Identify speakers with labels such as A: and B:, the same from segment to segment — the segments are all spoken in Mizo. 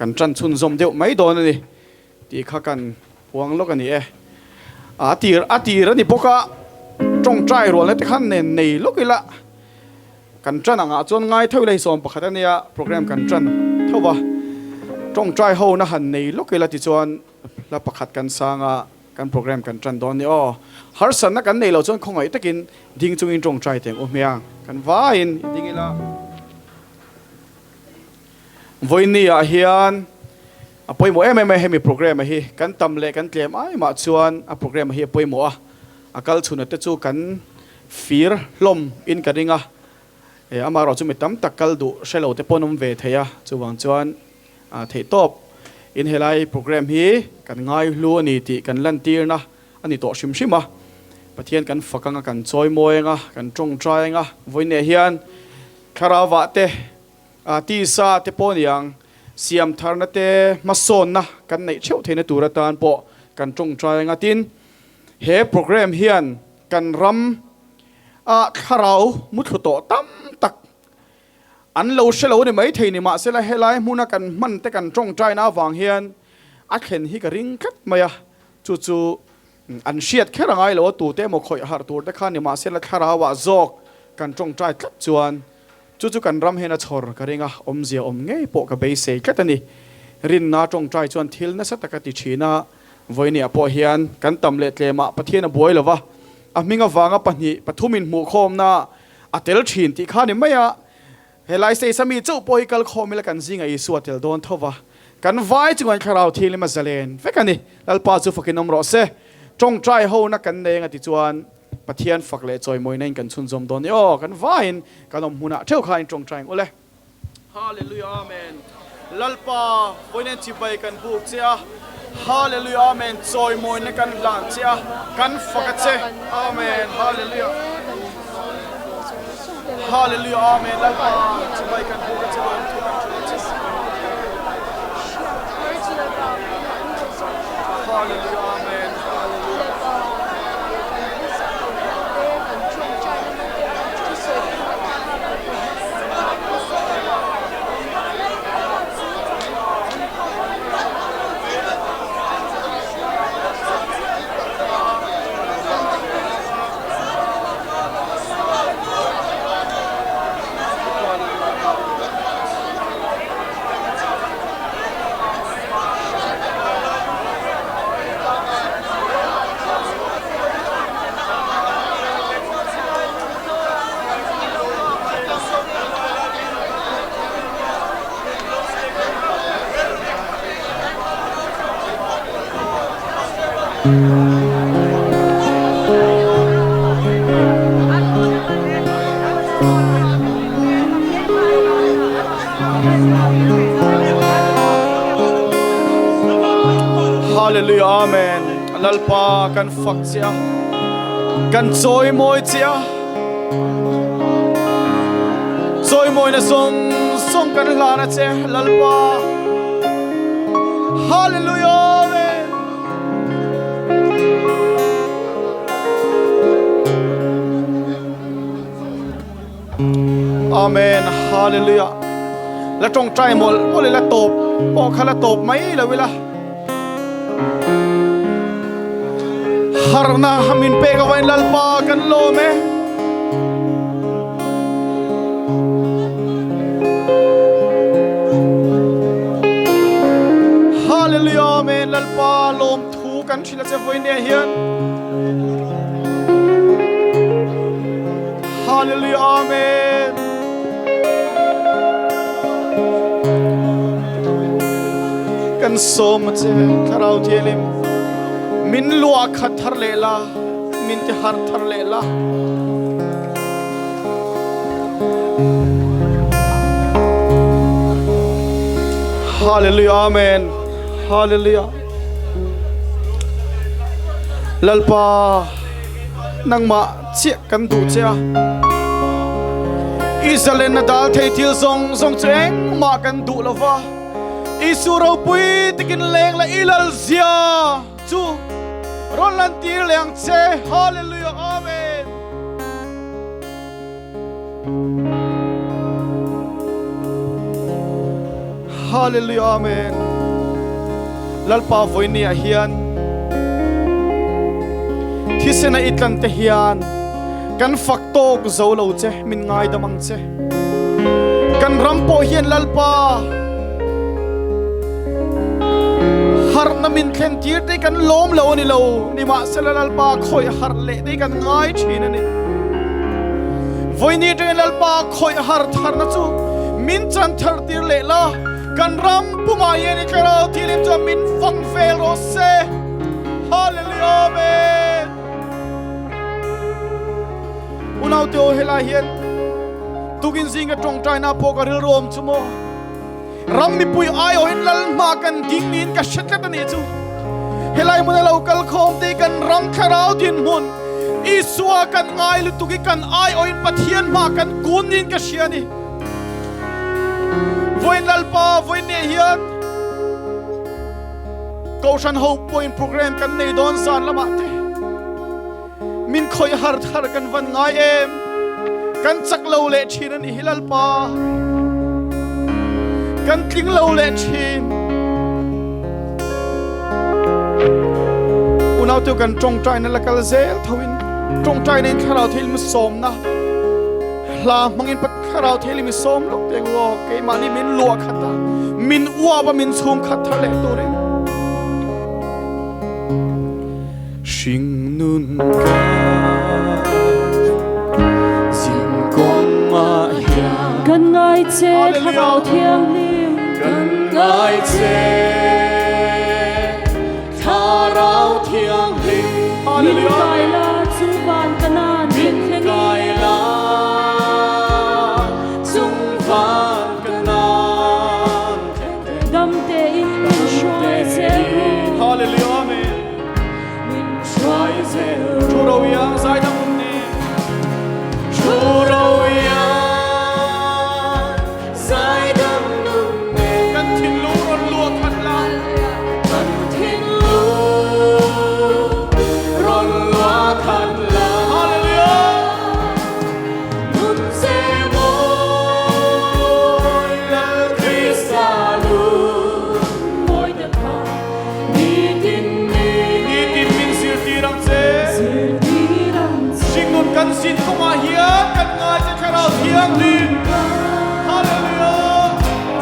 A: kan ṭan chhunzawm deuh mai dawn a ni tih kha kan puang lawk a ni e. A tir a tir a ni bawk a, ṭawngṭai rualna te khan nen nei lawk ila kan ṭan angah chuan ngai tho ila hi 11 a nia program kan ṭan tho va, ṭawngṭai hona han nei lawk ila tichuan hla pakhat kan sang a. Kan program kan tan dawn ni aw. Harsatna kan neih loh chuan khawngaih takin ding chungin tawngtai teng u hmiang. Kan vaiin i ding ila. Vawiinni ah hian a pawimawh em em a hemi program a hi. Kan tam leh kan tlem ai mah chuan a program a hi a pawimawh a. A kal chhuna te chu kan fir hlawm in ka ring a. Amaherawh chu mi tam tak kal duh hre lo te pawh an awm ve thei a. Chuvang chuan. Theihtawp in helai program hi kan ngaihlu a ni tih kan lantirna a ni tawh hrim hrim a. Pathian kan fak anga, kan chawimawi anga, kan tawngtai anga, vawiineh hian thlarau te, tisa te pawh niang siam tharna te hmasawnna kan neih theuh theihna tur atan pawh kan tawngtai anga. Tin, he program hian kan ram ah thlarau muthlu tawh tam tak An lo hre lo a ni maithei ni, mahsela helai hmuna kan hman te kan tawngtaina avang hian a thlen hi ka ring tlat mai a, chu chu an hriat kher a ngai lo a, tute emaw khawih harh tur te kha ni, mahsela thlarauah zawk kan tawngtai tlat chuan chu chu kan ram hian a chhawr ka ring a, awmzia awm ngei pawh ka beisei tlat a ni. Rinna tawngtai chuan thil nasa taka ti thin a, vawinia pawh hian kan tam leh tlemah Pathian a buai lo va, a hming avanga pahnih pathumin hmuhkhawmna A tel thin tih kha ni mai a, helai stage a mi chauh pawh hi kal khawm ila kan zingah Isua tel dawn tho va, kan vai chungah thlarau thianghlim a zalen vek a ni. Lalpa chu fakin awm rawh se. Tawngtai hona kan nei anga tichuan Pathian fak leh chawimawina in kan chhunzawm dawn ni aw, kan vaiin kan awm hmunah theuh kha in tawngtai ang ule. Hallelujah Amen Lalpa vawiin chibai kan buk che a Hallelujah Amen chawimawina kan hlan che a kan fak a che Amen Hallelujah Hallelujah Amen Lalpa chibai kan buk a che lawmthu kan hrilh a che Hallelujah Amen Hallelujah Hallelujah Amen Lalpa kan fak che a kan chawimawi che a Chawimawina zawng zawng kan hlan a che Lalpa Hallelujah Amen Amen Hallelujah La tawngtai mawlh mawlh ila tawp pawh kha la tawp mai lo ila Harhna min pek avain Lalpa kan lawm e. Hallelujah Amen Lalpa lawm thu kan hrilh a che vawiin nia hian Hallelujah Amen Kan sawm a che Thlarau Thianghlim min luah khat thar leh la min ti har thar leh la Hallelujah Amen Hallelujah Lalpa nangmah chiah kan duh che a Israel na dal thei thil zawng zawng chu engmah kan duh lova Isu ropui takin leng la i lal zia chu rawn lan tir leh ang che Hallelujah Amen Hallelujah Amen. Lalpa vawinia hian thisena i tlan te hian kan fak tawk zo lo che min ngaidam ang che. Kan ram pawh hian Lalpa harhna min thlen tir te kan lawm lo a ni lo. Nimahsela Lalpa khawih harh leh te kan ngai thin a ni. Vawiin atangin Lalpa khawih har tharna chu min chan thar tir leh la, kan ram pumah hian i thlarau thilim chuan min fang vel rawh se. Hallelujah Amen. Unaute aw helai hian tukin zinga tawngtaina pawh ka rilru awm chu maw. Ram mipui aiawhin lal hma kan ding niin ka hre tlat a nih chu. Helai hmuna lo kal khawm te hi kan ram thlarau dinhmun Isua kan ngai lutuk hi kan aiawhin Pathian hma kan kun niin ka hria a ni. Vawiin Lalpa vawiin neh hian Kohhran ho pawhin program kan nei dawn zan lamah te min khawih har thar kan van ngai em kan chak lo leh thin a nih hi Lalpa kan tling lo leh thin unau te kan tawngtai na la kal zel thoin tawngtai na in thlarau thil mi sawmna hla hmangin thlarau thil mi sawm lok te ngo keimahni min luah khata min uap a min chhung khat thar leh turin Hringnun ka zinkawngah hian.
B: Kan ngai che Thlarau Thianghlim.
A: Kan ngai che Thlarau Thianghlim.
B: Min kai la chung van ka nan thlen thlengin.
A: Min kai la chung van ka nan thlen thlengin.
B: Dam tein min hruai zel ru.
A: Hallelujah Amen.
B: Min hruai zel ru.
A: Thu ro iang zaidam um nen. Thu ro iang zaidam um nen. Kan thinlung rawn luah khat la.
B: Kan thinlung
A: rawn luah khat la. Hallelujah.
B: Nun ze mawi
A: Lal Krista
B: lung mawi tak kha nitin min.
A: Nitin min zirtir ang che.
B: Zirtir ang che.
A: Hringnun kan zin kawngah hian kan ngai che Thlarau Thianghlim. Hallelujah.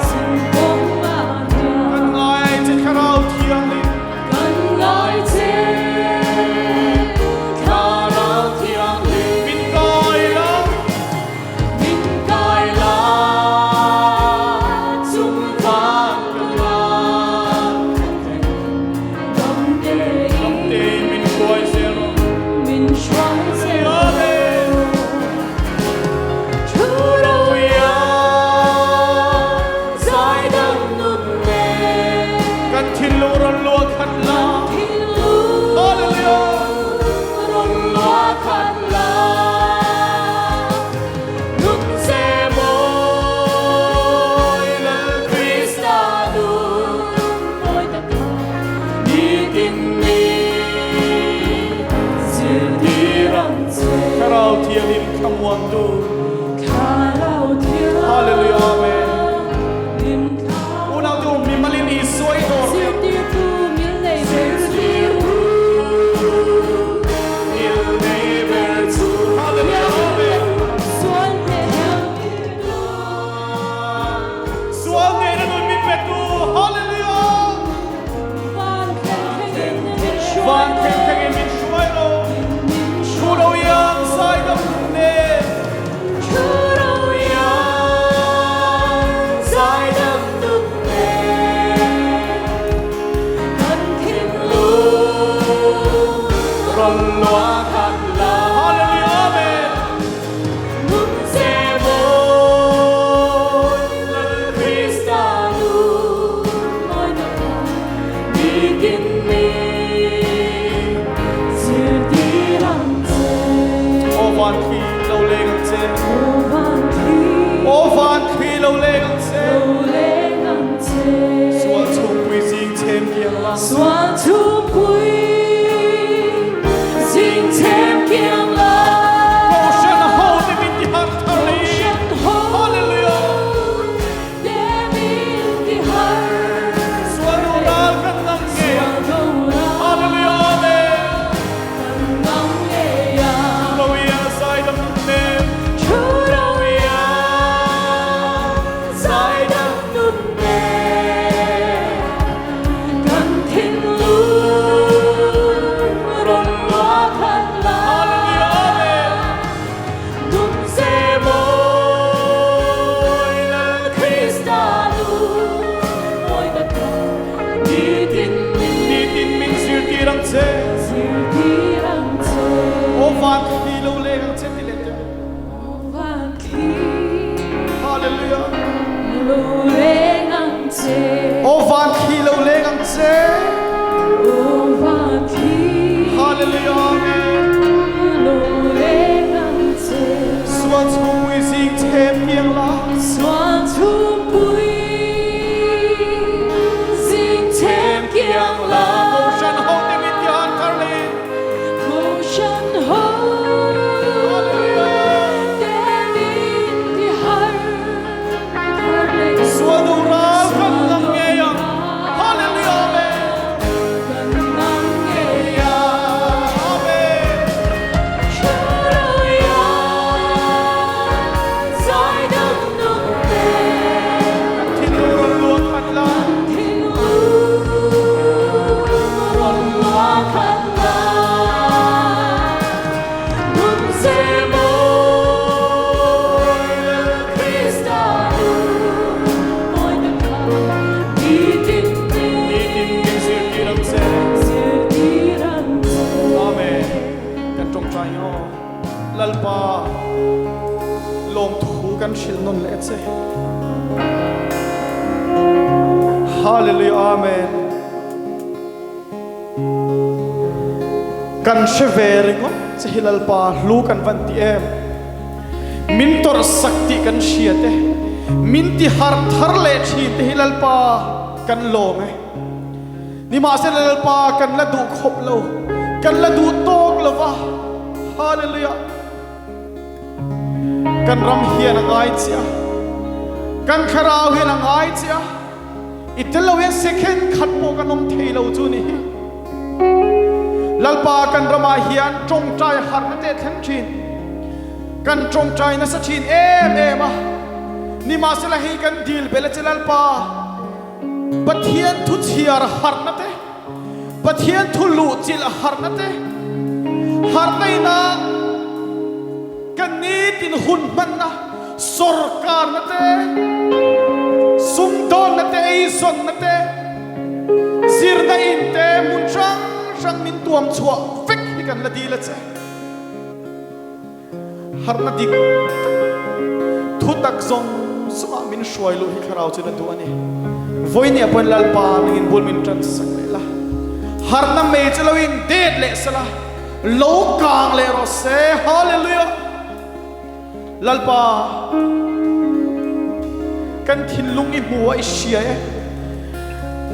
B: Zin kawngah hian.
A: Kan ngai che Thlarau Thianghlim.
B: Kan ngai che Thlarau Thianghlim.
A: Min kai la.
B: Min kai la chung van ka lan dam tein
A: min hruai zel rawh.
B: Min hruai zel rawh. Thu ro iang zaidam nun nen.
A: Kan thinlung rawn luah khat la.
B: Kan thinlung rawn luah khat la. Nun ze mawi
A: Lal Krista
B: nun mawi tak kha nitin ni zirtir ang che.
A: Thlarau Thianghlim thlamuantu.
B: Thlarau Thianghlim
A: Hallelujah Amen.
B: thla.
A: Unau te u mimalin Isua i dawr.
B: Zirtirtu mil nei ber chu.
A: Mil nei ber chu. Hallelujah Amen.
B: Sual hneh hiam
A: Sual hnehna nun min pe tu. Hallelujah.
B: Van thleng thlengin min hruai
A: Van thleng thlengin min hruai rawh. Thu ro iang zaidam nen.
B: Thu ro iang zaidam nun nen. Kan thinlung
A: rawn luah khat la. Hallelujah Amen.
B: Nun ze mawi
A: Lal
B: Krista nun mawi tak kha nitin min zirtir ang che.
A: Aw van thli lo leng ang che.
B: Aw van thli.
A: Aw van thli lo leng ang che.
B: Lo leng ang che.
A: Sual chhungpui zing chhem kiang la.
B: Sual chhungpui zing chhem kiang la.
A: Kohhran ho te min ti harh thar leh.
B: Kohhran ho
A: Hallelujah.
B: te min ti harh
A: Hallelujah Amen. Sual chhungpui zing chhem kiang la.
B: Sual chhungpui zing chhem kiang la.
A: Kohhran ho te min ti har thar leh.
B: Kohhran ho te min ti har thar leh.
A: Sual duh ral kan ngam ngei ang. Hallelujah Amen.
B: Kan ngam ngei ang.
A: Amen. Kan thinlung rawn luah khat la. Nitin min zirtir ang che. Amen. Kan tawngtai aw. Lalpa lawmthu kan hrilh nawn leh che. Hallelujah Amen. Kan hre ve ringawt che hi Lalpa hlu kan van ti em. Min tawrh sak tih kan hria te, min ti harh thar leh thin te hi Lalpa kan lawm e. Nimahsela Lalpa kan la duh khawp lo, kan la duh tawk lo va. Hallelujah! Kan ram hian a ngai che a, kan thlarau hian a ngai che a, i tel lo hian second khat pawh kan awm thei lo chu ni hi. Lalpa kan ramah hian tawngtai harhna te thleng thin, kan tawngtai nasa thin em em a, nimahsela hei kan dil bel a che Lalpa, Pathian thu chhiar harhna te, Pathian thu luhchilh harhna te, harhna inah kan nitin hun hmanna, sawrkarna te, sumdawnna te, eizawnna te, zirna in te, hmun hrang hrang min tuam chhuah vek hi kan la dil a che. Harhna dik tak, thutak zawng zawngah min hruai luh hi Thlarau chuan a duh a ni. Vawinia pawhin Lalpa nangin bul min tan sak leh la, harhna mei chu lo in det leh sela, lo kang leh rawh se. Hallelujah! Lalpa, kan thinlung i hmu a i hria e,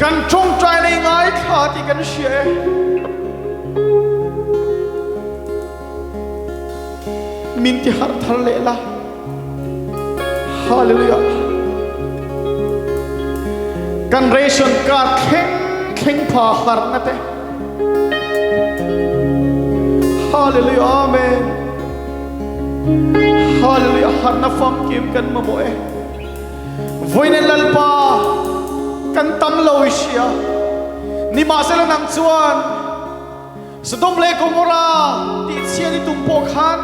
A: kan tawngtaina i ngaithla tih kan hria e. Min ti harh thar leh la. Hallelujah. Kan ration card thleng thleng pha harhna te. Hallelujah. Amen. Hallelujah. Harhna famkim kan mamawh e. Vawiin Lalpa kan tam lo i hria. Nimahsela nang chuan Sodom leh Gomorra tih chhiat i tum pawh khan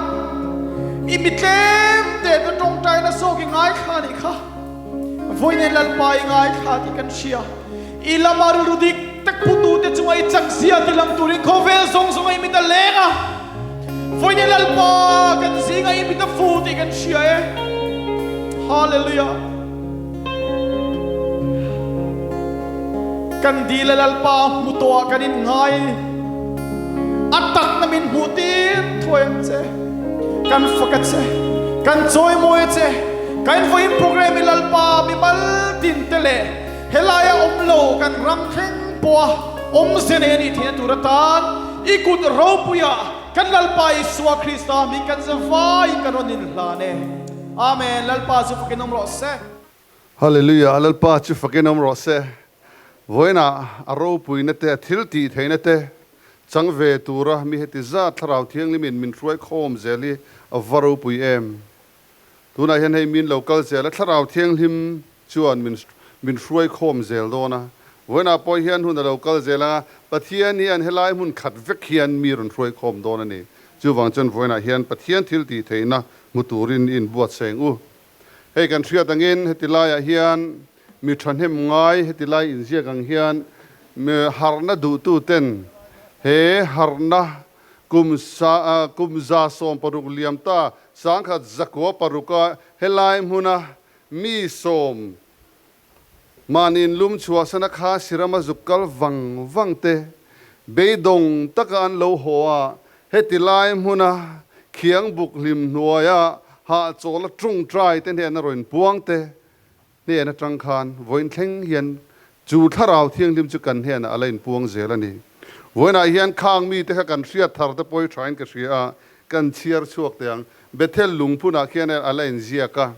A: i mi tlem te chu tawngtaina zawk i ngaithla nih kha. Vawiin Lalpa i ngaithla tih kan hria. I lama rilru dik tak putute chunga i chak zia ti lang turin khawvel zawng zawnga i mit a leng a. Vawiin Lalpa kan zinga i mit a fu tih kan hria e. Hallelujah. Kan dil a Lalpa hmu tawh ah kan in ngai. A takna min hmuh tir thuai ang che. Kan fak a che. Kan chawimawi a che. Kan vawiin program i Lalpa mimal tin te leh helaia awm lo kan ram thleng pawh a awmze nei a nih theihna tur atan i kut ropuia kan Lalpa Isua Krista hming kan zavaiin kan rawn inhlan e. Amen. Lalpa chu fakin awm rawh se.
C: Hallelujah Lalpa chu fakin awm rawh se. Vawiinah a ropuina te, a thil tih theihna te chang ve tura mi heti zat Thlarau Thianghlimin min hruai khawm zel hi a va ropui em. Tunah hian hei min lo kal zel a, Thlarau Thianghlim chuan min min hruai khawm zel dawn a. Vawiinah pawh hian hun a lo kal zel anga Pathian hian helai hmun khat vek hian mi rawn hruai khawm dawn a ni. Chuvang chuan vawiinah hian Pathian thil tih theihna hmu turin i inbuatsaih ang u. Hei kan hriat angin heti laiah hian mi thahnem ngai heti lai inziak ang hian harhna duhtuten he harhna kum sa kum 16 liam ta 1906 a helai hmuna mi sawm Mahni inlum chhuahsana kha sirama zuk kal vang vang te, Beidawng taka an lo haw a, heti lai hmuna khiang buk hlim hnuaia hahchawla tawngtai te hnena rawn puang te hnen atang khan vawiin thleng hian chu Thlarau Thianghlim chu kan hnenah a la inpuang zel a ni. Vawiinah hian khang mite kha kan hriat thar te pawh hi thain ka hria a, kan chhiar chhuak teh ang. Bethel lungphunah khian a la inziak a,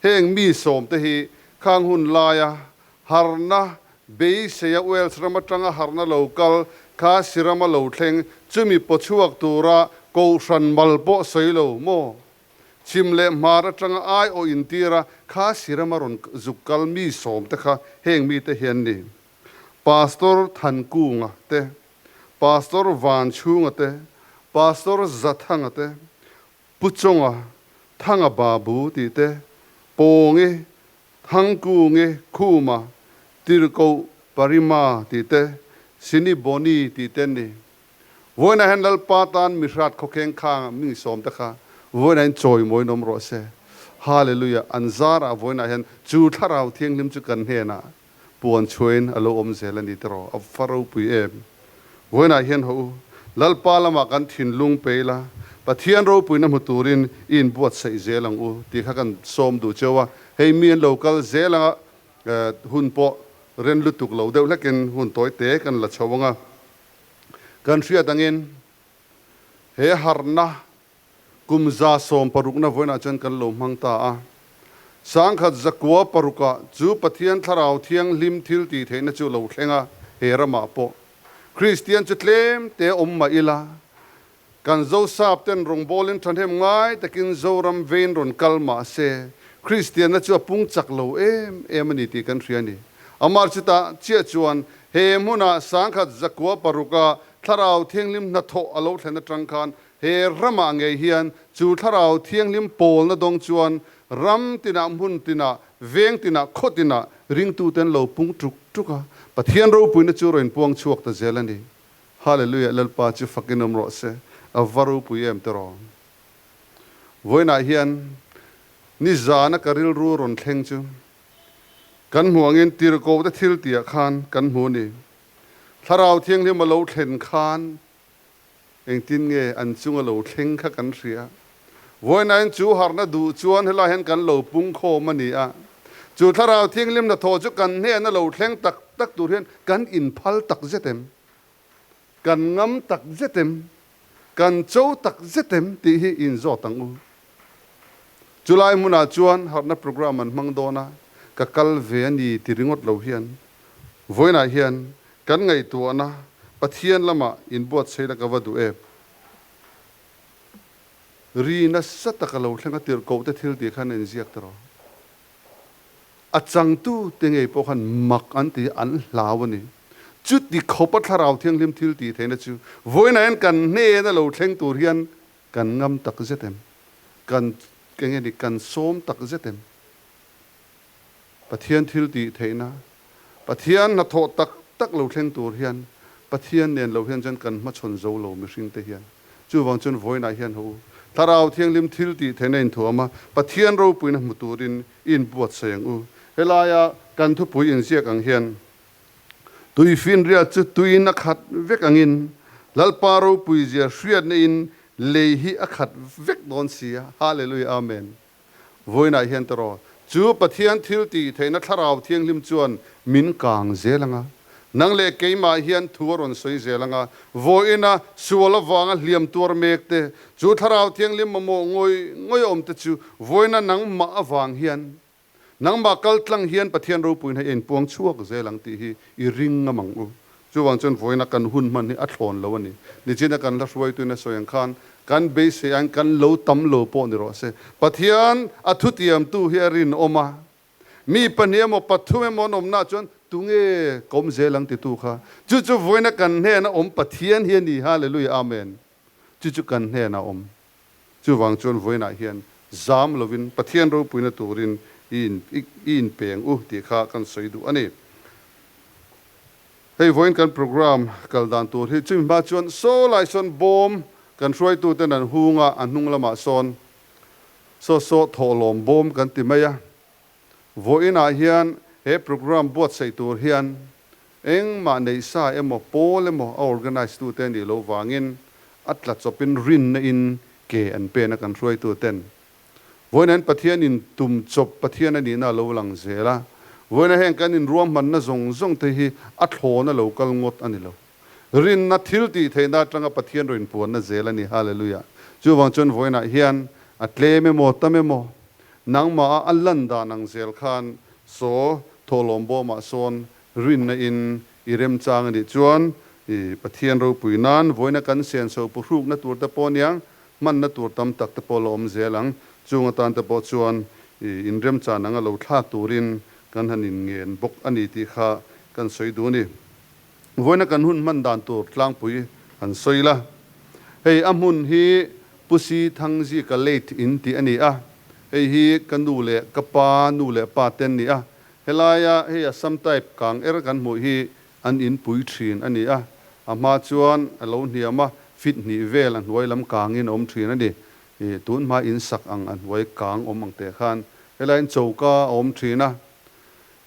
C: heng mi sawmte hi khang hun laia Harhna, Beiseia Wales ram atanga harhna lo kal kha Sirama lo thleng, chumi pawchhuak tura Kohhran mal pawh sawi lo maw? Chhim leh hmar atanga aiawh intira kha Sirama rawn zuk kal mi sawmte kha heng mite hian ni. Pastor Thankunga te, Pastor Vanchhunga te, Pastor Zathanga te, Pu Chawnga, Thanga Babu tih te, Pawngi, Thangkungi, Khuma, Tirhkoh, Parima tih te, Sini Boni tih te an ni. Vawiinah hian Lalpa tan mihrat khawkheng khang mi sawm te kha vawiinah hian chawimawiin awm rawh se. Hallelujah! An zarah vawiinah hian chu Thlarau Thianghlim chu kan hnenah puan chhuain a lo awm zel a ni tiraw? A va ropui em! Vawiinah hian haw u, Lalpa lamah kan thinlung pe ila, Pathian ropuina hmu turin i inbuatsaih zel ang u tih kha kan sawm duh cheu a. Hei mi an lo kal zel anga hun pawh ren lutuk lo deuh hlekin hun tawi te kan la chho ang a. Kan hriat angin he harhna Kum 160na vawiinah chuan kan lo hmang ta a. Sangkhat zakua parukah chu Pathian Thlarau Thianghlim thil tih theihna chu lo thleng a, he ramah pawh Kristian chu tlem te awm mah ila, kan Zosap ten rawngbawlin thahnem ngai takin Zoram vein rawn kal mah se, Kristianna chu a pung chak lo em em a ni tih kan hria a ni. Amah chutah chiah chuan he hmunah sangkhat zakua paruka Thlarau Thianghlim hnathawh a lo thlen atang khan He ramah ngei hian chu Thlarau Thianghlim pawlna dawng chuan ram tinah, hmun tinah, veng tinah, khaw tinah ringtuten lo pung tuk tuk a, Pathian ropuina chu rawn puang chhuak ta zel a ni. Hallelujah, Lalpa chu fakin awm rawh se, a va ropui em tiraw? Vawiinah hian nizana ka rilru rawn thleng chu kan hmuh angin tirhkohte thil tihah khan kan hmu a ni. Thlarau Thianghlim a lo thlen khan Engtin nge an chunga lo thleng kha kan hria. Vawiinain chu harhna duh chuan helai hian kan lo pung khawm a ni a. Chu Thlarau Thianghlim hnathawh chu kan hnehna lo thleng tak tak tur hian kan inphal tak zet em? Kan ngam tak zet em? Kan cho tak zet em? tih hi inzawt ang u. Chulai hmunah chuan harhna program an hmang dawn a, ka kal ve a ni ti ringawt lo hian vawiinah hian Kan ngaihtuahna Pathian lamah inbuatsaihna ka va duh em? Ri nasa taka lo thleng a tirhkoh te thil tih khan a inziak ta rawh. A changtu te ngei pawh khan mak an ti an hlau a ni. Chuti khawpa Thlarau Thianghlim thil tih theihna chu vawiinah hian kan hnena lo thleng tur hian kan ngam tak zet em? Kan eng nge ni kan sawm tak zet em? Pathian thil tih theihna, Pathian hnathawh tak tak lo thleng tur hian Pathian nen lo hian chuan kan hmachhawn zo lo mihring te hian. Chuvang chuan vawiinah hian ho Thlarau Thianghlim thil tih theihna inthuam a, Pathian ropuina hmu turin i inbuatsaih ang u. Helaia kan thupui inziak ang hian tuifinriat chu tuiin a khat vek angin Lalpa ropuizia hriatna in lei hi a khat vek dawn si a. Hallelujah Amen. Vawiinah hian tawraw, chu Pathian thil tih theihna Thlarau Thianghlim chuan min kang zel ang a. Nang leh keimah hian thu a rawn sawi zel ang a. Vawiina sual avanga hliam tuar mek te, chu Thlarau Thianghlim mamawh ngawih ngawih a awm te chu vawiina nangmah avang hian, nangmah kal tlang hian Pathian ropuina hi a inpuang chhuak zel ang tih hi i ring ngam ang u. Chuvang chuan vawiina kan hun hman hi a thlawn lo a ni. Nichina kan hla hruaituin a sawi ang khan kan beisei aiin kan lo tam lo pawh ni rawh se. Pathian a thutiamtu hi a rinawm a, mi pahnih emaw pathum emaw an awmnaah chuan tunge ka awm zel ang titu kha. Chu chu vawiina kan hnena awm Pathian hi a ni. Hallelujah Amen. Chu chu kan hnena awm. Chuvang chuan vawiinah hian zam lovin Pathian ropuina turin i i inpeng u tih kha kan sawi duh a ni. Hei vawiin kan program kal dan tur hi chumi hma chuan saw lai sawn bawm kan hruaituten an hung a, a hnung lamah sawn saw saw thawhlawm bawm kan ti mai a. Vawiinah hian he program buatsaih tur hian. Engmah neih sa emaw pawl emaw a organise tute a nih loh vangin a tla chawpin rinna in ke an pen a kan hruaitu ten. Vawiin an Pathian in tum chawp Pathian a nihna a lo lang zel a, vawiina heng kan inruahmanna zawng zawng te hi a thlawn a lo kal ngawt a ni lo. Rinna thil tih theihna atanga Pathian rawn inpuanna zel a ni. Hallelujah! Chuvang chuan vawiinah hian a tlem emaw tam emaw nangmah a a lan dan ang zel khan saw thawhlawm bawmah sawn rinna in i remchang a nih chuan i Pathian ropui nan vawiina kan senso puhrukna tur te pawh aniang hmanna tur tam tak te pawh la awm zel ang. Chung atan te pawh chuan i inremchan anga lo thlak turin kan han inngen bawk a ni tih kha kan sawi duh a ni. Vawiina kan hun hman dan tur tlangpui han sawi la. Hei a hmun hi Pusi Thangzika Late in tih a ni a, hei hi ka nu leh ka pa nu leh pa te an ni a. Helaia hei Assam type kang er kan hmuh hi an inpui thin a ni a, a hma chuan a lo hniam a, fit hnih vel a hnuai lam kangin a awm thin a ni. Ih, tun hma in sak ang a hnuai kang awm ang teh khan helaiin choka a awm thin a.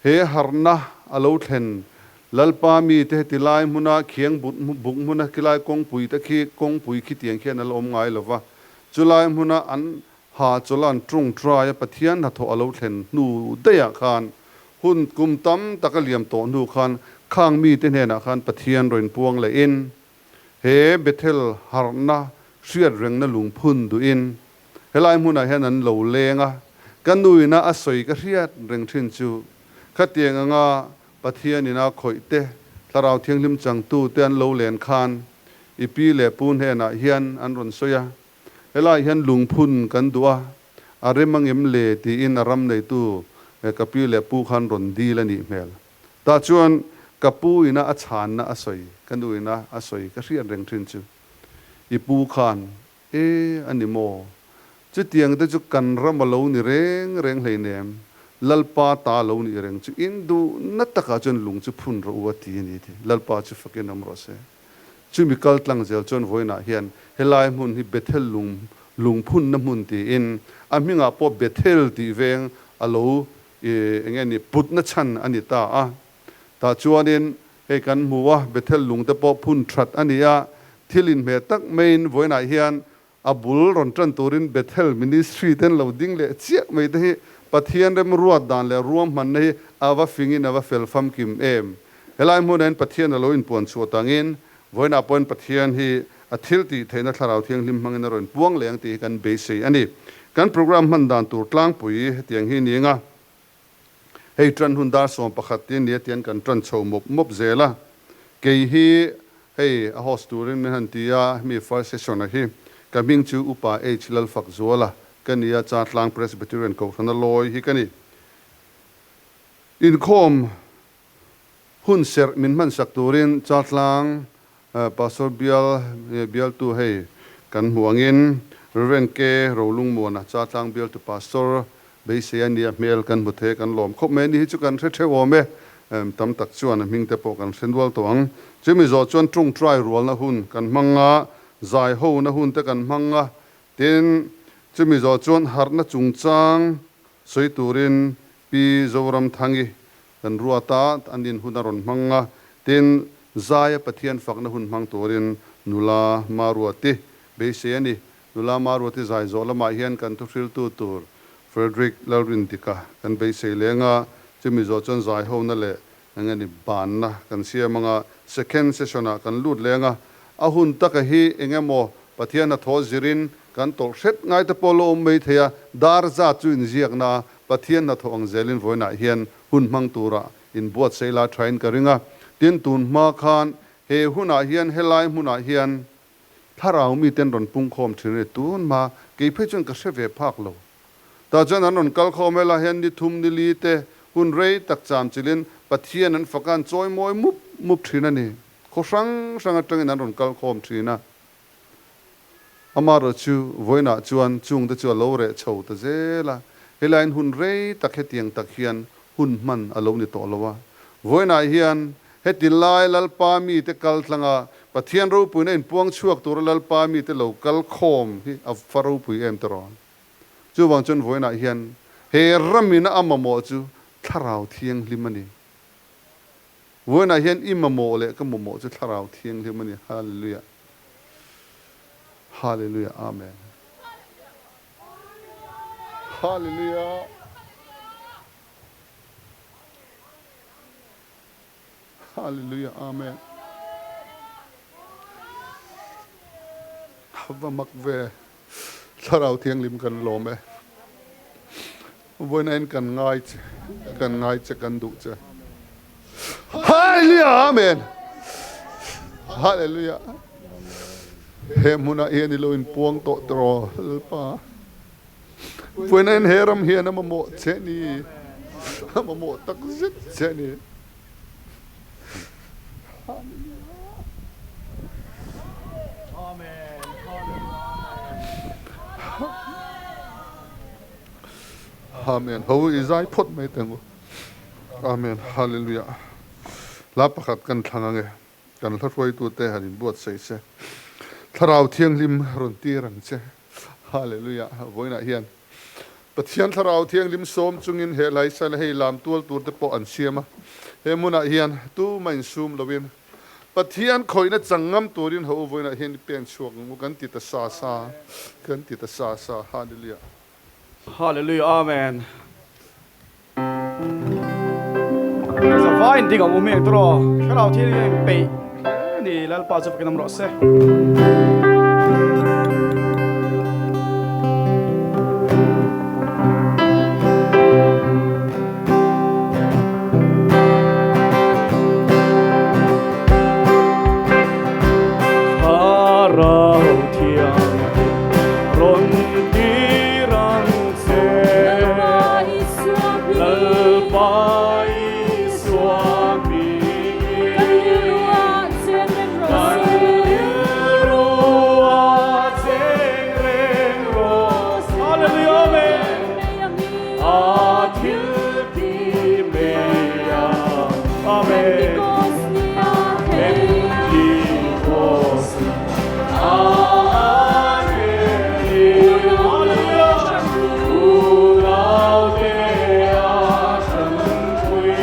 C: He harhna a lo thlen Lalpa mite heti lai hmuna khiang but buk hmuna khilai kawngpui te khi kawngpui khitiang khian a la awm ngai lo va, chulai hmuna an Ha chawlan tawngtai a Pathian hnathawh a lo thlen hnu daihah khan, hun kum tam tak a liam tawh hnu khan khang mite hnenah khan Pathian rawn puang lehin, he Bethel harhna hriat rengna lungphun duhin helai hmunah hian an lo leng a, ka nuina a sawi ka hriat reng thin chu khatiang anga Pathianin a khawih te, Thlarau Thianghlim changtute an lo len khan i pi leh pu hnenah hian an rawn sawi a. Helaiah hian lungphun kan duh a, a rem angem le tiin a ram neitu ka pi leh pu khan rawn dil a nih hmel. Tah chuan ka pu ina a chhanna a sawi, ka nu ina a sawi ka hriat reng thin chu, I pu khan, E, a ni maw? Chutiang te chu kan ram a lo ni reng reng hleinem, Lalpa ta lo nih reng chu in duhna takah chuan lung chu phun rawh u a ti a ni ti. Lalpa chu fakin awm rawh se. Chumi kal tlang zel chuan vawiinah hian helai hmun hi Bethel lung lungphunna hmun tiin a hmingah pawh Bethel tih veng a lo eng nge ni putna chhan a ni ta a. Tah chuanin hei kan hmu a, Bethel lung te pawh phun that a ni a, thil inhmeh tak maiin vawiinah hian A bul rawn tan turin Bethel Ministry ten lo ding leh chiah mai te hi Pathian remruat dan leh ruahmanna hi a va fingin a va fel famkim em. Helai hmunah hian Pathian a lo inpuan chhuah tangin vawiinah pawhin Pathian hi a thil tih theihna Thlarau Thianghlim hmangin a rawn puang leh ang tih hi kan beisei a ni. Kan program hman dan tur tlangpui hetiang hi ni anga hei tan hun dar 11 te nia tian kan tan chho mawp mawp zel a. Kei hi hei a host turin min han ti a, hemi first session a hi ka hming chu Upa H Lalfakzuala ka ni a, Chatlang Presbyterian Kohhrana lawi hi ka ni. Inkhawm hun serh min hmansak turin Chatlang Pastor bial bialtu hei kan hmu angin Rev. K. Rolungmuana Chatlang bialtu Pastor beisei a nia hmel kan hmu thei a kan lawm khawp mai a ni hi chu kan hre theuh awm e tam tak chuan a hming te pawh kan hre nual tawh ang. Chumi zawh chuan tawngtai rualna hun kan hmang a, zai hona hun te kan hmang a, tin chumi zawh chuan harhna chungchang sawi turin Pi Zoramthangi Kan ruat a, an in hun a rawn hmang a, tin, Zaia Pathian fakna hun hmang turin nula Maruati beisei a ni. Nula Maruati zai zawh lamah hian kan thuhriltu tur Frederick Lalrindika kan beisei leng a, chumi zawh chuan zai hona leh eng eng ni banna kan siam anga second session-ah kan lut leng a, a hun taka hi eng emaw Pathian hnathawh zirin kan tawlh hret ngai te pawh la awm mai thei a, dar zat chu inziakna a Pathian hnathawh ang zelin vawiinah hian hun hmang tura inbuatsaih la thain ka ring a. Tin, tun hma khan he hunah hian helai hmunah hian thlarau miten rawn pungkhawm thin a ni. Tun hma kei phei chuan ka hre ve phak lo. Tah chuan an rawn kal khawm helai hian ni thum ni li te hun rei tak cham chilin Pathian an faka an chawi mawi mup mup thin a ni. Khaw hrang hrang atangin an rawn kal khawm thin a. Amaherawhchu chu vawiinah chuan chungte chu a lo reh chho ta zel a, helaiin hun rei tak hetiang tak hian hun hman a lo ni tawh lo a. Vawiinah hian heti lai Lalpa mite kal tlanga Pathian ropuina inpuang chhuak tura Lalpa mite lo kal khawm hi a fa ropui em tiraw? Chuvang chuan vawiinah hian he ramina a mamawh chu Thlarau Thianghlim a ni. Vawiinah hian i mamawh leh ka mamawh chu Thlarau Thianghlim a ni. Hallelujah. Hallelujah. Amen. Hallelujah. Hallelujah. Amen. Va mak ve. Thlarau Thianghlim kan lawm e. Vawiin en kan ngai che, kan ngai che, kan duh che. Hallelujah! Amen! Hallelujah! He hmunah hian i lo inpuang tawh tiraw Lalpa. Vawiin en he ram hian a mamawh che ni, a mamawh tak zet che ni. Amen. Ho i zai phawt mai teh ang u. Amen. Hallelujah. Hla pakhat kan thlang ange. Kan hla hruaitute han inbuatsaih se. Thlarau Thianghlim rawn tir ang che. Hallelujah. Vawiinah hian Pathian Thlarau Thianghlim sawm chungin he hlaisa leh hei lam tual tur te pawh an siam a. He hmunah hian tuma insum loin Pathian khawihna chang ngam turin ho vawiinah hian i pen chhuak ang u kan ti ta sa sa, kan ti ta sa sa. Hallelujah.
A: Hallelujah Amen. Zavai in ding ang umi ang turaw. Thlarau Thianghlim in peih hle ni Lalpa chu fakin awm rawh se. Thlarau Thianghlim rawn tir ang che. Lalpa Isua hmingin. Kan rilrua cheng reng rawh se. Hallelujah Amen. A thil ti mei a. Amen. Pentecost ni a angel in. Hallelujah. Unaute a hranpui.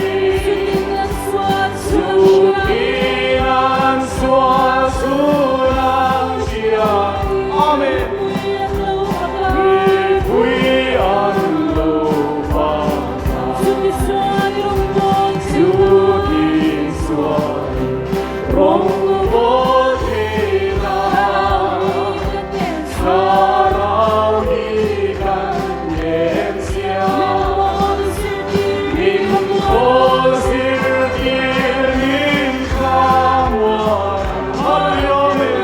A: Sutin an sual sun ang hria. Amen. Mipui an lo vang a. Chutin sualin rawngbawl thei la. Thlarau hi kan ngen sia. Min khawl zirtir min thlamuan. Hallelujah. Amen.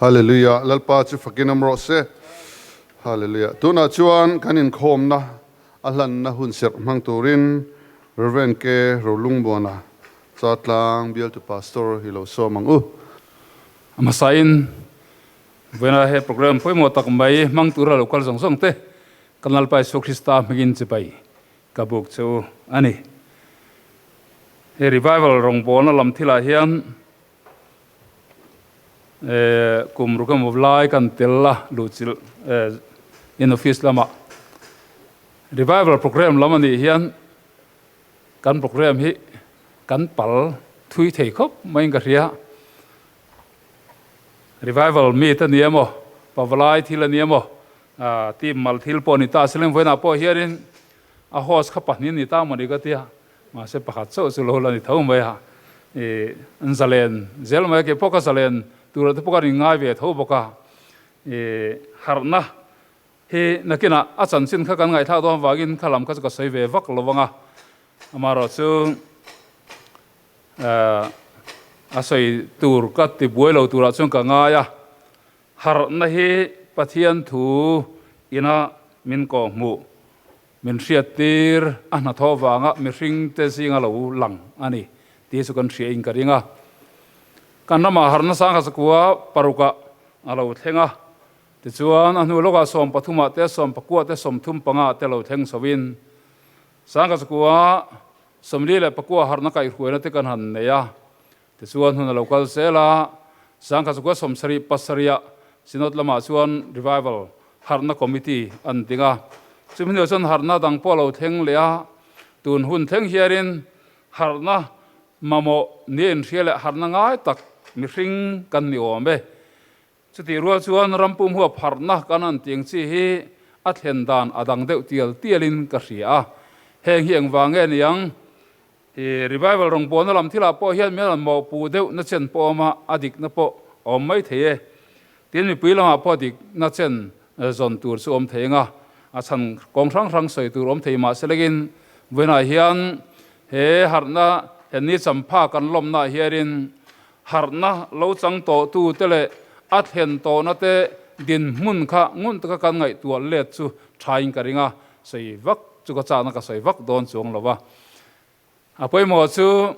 C: Hallelujah Lalpa chu fakin awm rawh se. Hallelujah Tunah chuan kan inkhawmna a hlanna hun serh hmang turin Rev. K. Rolungmuana Chatlang bialtu Pastor hi lo sawm ang u.
D: A hmasain vawiina he program pawimawh tak mai hmang tura lo kal zawng zawng te kan Lalpa Isua Krista hmingin chibai ka buk che u a ni. He revival rawngbawlna lam thilah hian kum ruk emaw lai kan tel a luhchilh in office lamah revival program lam a nih hian kan program hi kan pal thui thei khawp maiin ka hria. Revival meet a ni emaw, pavalai thil a ni emaw, team mal thil pawh a ni ta a, Seleng vawiinah pawh hianin a host kha pahnih a ni ta mawni ka tia. Mahse pakhat chauh chu lo la ni tho mai a, ih an zalen zel mai a, kei pawh ka zalen tur ah te pawh ka rin ngai ve tho bawk a, ih harhna hi nakinah a chanchin kha kan ngaihthlak dawn vangin kha lam kha chu ka sawi ve vak lo vang a, amaherawhchu eh a sawi tur ka ti buai lo turah chuan ka ngai a, harhna hi Pathian thu ina min kawhhmuh Min hriattir a hnathawh vanga mihringte zinga lo lang a ni tih chu kan hria in ka ring a. Kan ramah harna sangha zakua parukah a lo thleng a, tichuan a hnu lawkah sawmpathumah te, sawmpakua te, sawmthum panga te lo thleng chhoin sangha zakua 44 harna kaihhruaina te kan han nei a. Tichuan hun a lo kal zel a, 1977 ah Synod lamah chuan Revival Harhna Committee an ding a. Chumi hnuah chuan harhna dang pawh a lo thleng leh a, tun hun thleng hianin harhna mamawh nia inhria leh harhna ngai tak mihring kan ni awm e. Chutih rual chuan rampum huap harhna kan han tih ang chi hi a thlen dan a dang deuh tial tialin ka hria a, heng hi engvang nge niang? Hi revival rawngbawlna lam thilah pawh hian min rawn mawhpuh deuh na chen pawh a awm a, a dikna pawh a awm mai thei e. Tin, mipui lamah pawh dikna chen zawn tur chu awm thei anga, a chhan kawng hrang hrang sawi tur awm thei mah se lengin vawiinah hian he harhna he ni champha kan lawmnaah hianin harhna lo chang tawhtu te leh a thlen tawhna te dinhmun kha ngun taka kan ngaihtuah let chu thain ka ring a, sawi vak chu ka chakna ka sawi vak dawn chuang lo va. A pawimawh chu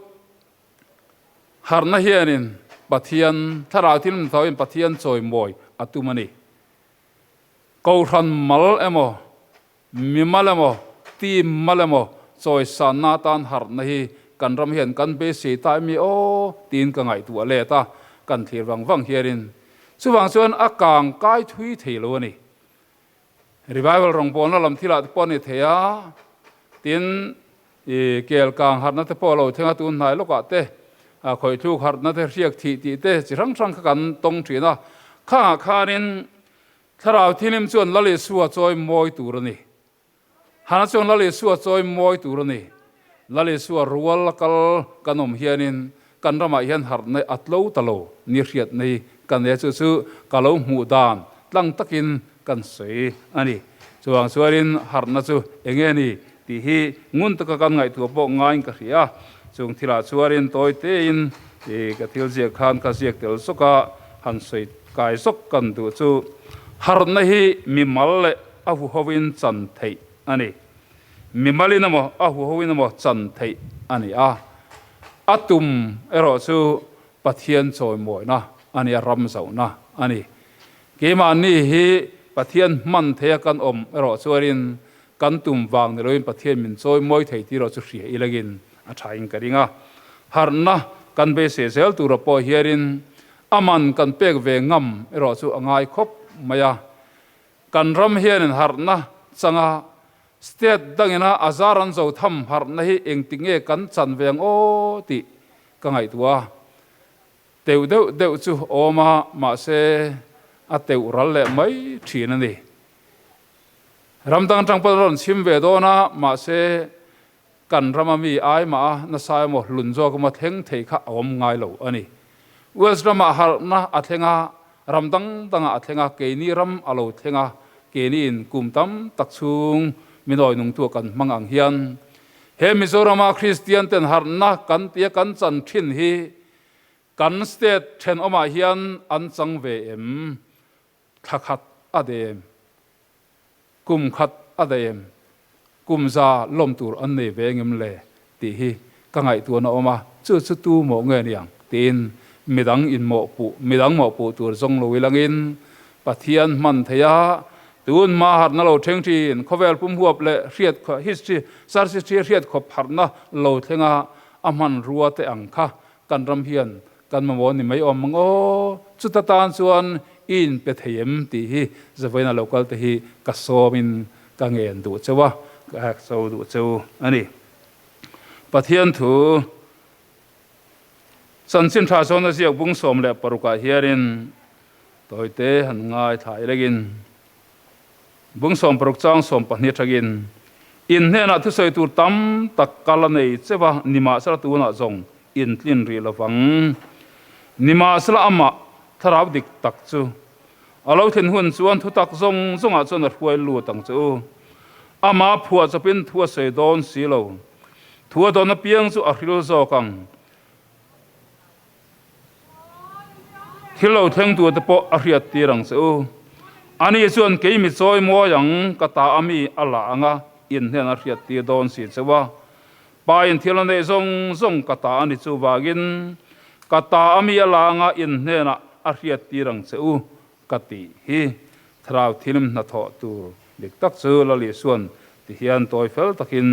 D: harhna hianin Pathian thlarau thil hmuthauhin Pathian chawimawi a tum a ni. Kohhran mal emaw, mimal emaw, team mal emaw chawisanna atan harhna hi kan ram hian kan beisei ta emi aw tiin ka ngaihtuah let a, kan thlir vang vang hianin chuvang chuan a kang kai thui thei lo a ni. Revival rawngbawlna lam thilah te pawh a ni thei a, tin i kel kang harhna te pawh a lo thleng a, tun hnai lawkah te khawih thluk harhna te hriak thih tih te chi hrang hrang kha kan tawng thin a, khangah khanin Thlarau Thilim chuan Lal Isua chawi mawi tur a ni. Hana chuan Lal Isua chawi mawi tur a ni. Lal Isua rual a kal kan awm hianin kan ramah hian harhna a tlo ta lo ni hriatna hi kan nei a, chu chu ka lo hmuh dan tlang takin kan sawi a ni. Chuvang chuanin harhna chu eng nge ni tih hi ngun taka kan ngaihtuah pawh ngaiin ka hria a, chung thilah chuanin tawi tein ka thil ziak khan ka ziak tel zawk a, han sawi kai zawk kan duh chu harhna hi mimal leh a huhoin chan theih a ni. Mimalin emaw a huhoin emaw chan theih a ni a, a tum erawh chu Pathian chawimawina a ni a, ram zohna a ni. Keimahni hi Pathian hman theia kan awm erawh chuanin kan tum vang ni loin Pathian min chawi mawi thei tih erawh chu hria ilangin a thain ka ring a. Harhna kan beisei zel tura pawh hianin a man kan pek ve ngam erawh chu a ngai khawp mai a. Kan ram hianin harhna changa state dangina a zar an zo tham harhna hi engtik nge kan chan ve ang aw tih ka ngaihtuah a. Teuh deuh deuh chu awm a, mahse a teuh ral leh mai thin a ni. Ram dang atang pawh rawn chhim ve dawn a, mahse kan rama mi ai mah a nasa emaw hlun zawk emaw thleng thei kha a awm ngai lo a ni. Wales ramah harhna a thleng a, ram dang dangah a thleng a, keini ram a lo thleng a, keiniin kum tam tak chhung minawi nungtu kan hmang ang hian he Mizorama Kristian ten harhna kan tia kan chan thin hi. Kan state thenawmah hian an chang ve em? Thla khat a dem, kum khat a dem, kum za lawm tur an nei ve engem le tih hi ka ngaihtuahna awm a, chu chu tu mawh nge niang tiin midang in mawhpuh, midang mawhpuh tur zawng lo ilangin Pathian hman thei a, tun hma harhna lo thleng thin, khawvel pum huap leh hriat history, church history a hriat khawp harhna lo thleng a, a hmanrua te ang kha kan ram hian kan mamawh ni mai awm ang aw, chuta tan chuan i inpe thei em tih hi Zavaina local te hi ka sawmin ka ngen duh cheu a, ka hek cho duh cheu a ni. Pathian thu chanchin tha chuan a ziak bung 16 ah hianin tawite han ngaithla ilengin Bung 60 chang 12 atangin, In hnenah thusawi tur tam tak kal a nei cheu a, nimahsela tunah zawng in tlin rih lo vang. Nimahsela amah thlarau dik tak chu a lo thlen hun chuan thutak zawng zawngah chuan a hruai lut ang che u. Amah phuah chawpin thu a sawi dawn si lo. Thu a dawn apiang chu a hril zawk ang. Thil lo thleng tur te pawh a hriat tir ang che u. Ani chuan kei mi chawi mawi ang ka ta a mi a la ang a, in hnen a hriat tir dawn si cheu a. Pa in thil a neih zawng zawng ka ta a ni chuvangin ka ta a mi a la ang a, in hnenah a hriat tir ang che u ka tih hi thlarau thilim hnathawh tur dik tak chu Lal Isuan ti hian tawi fel takin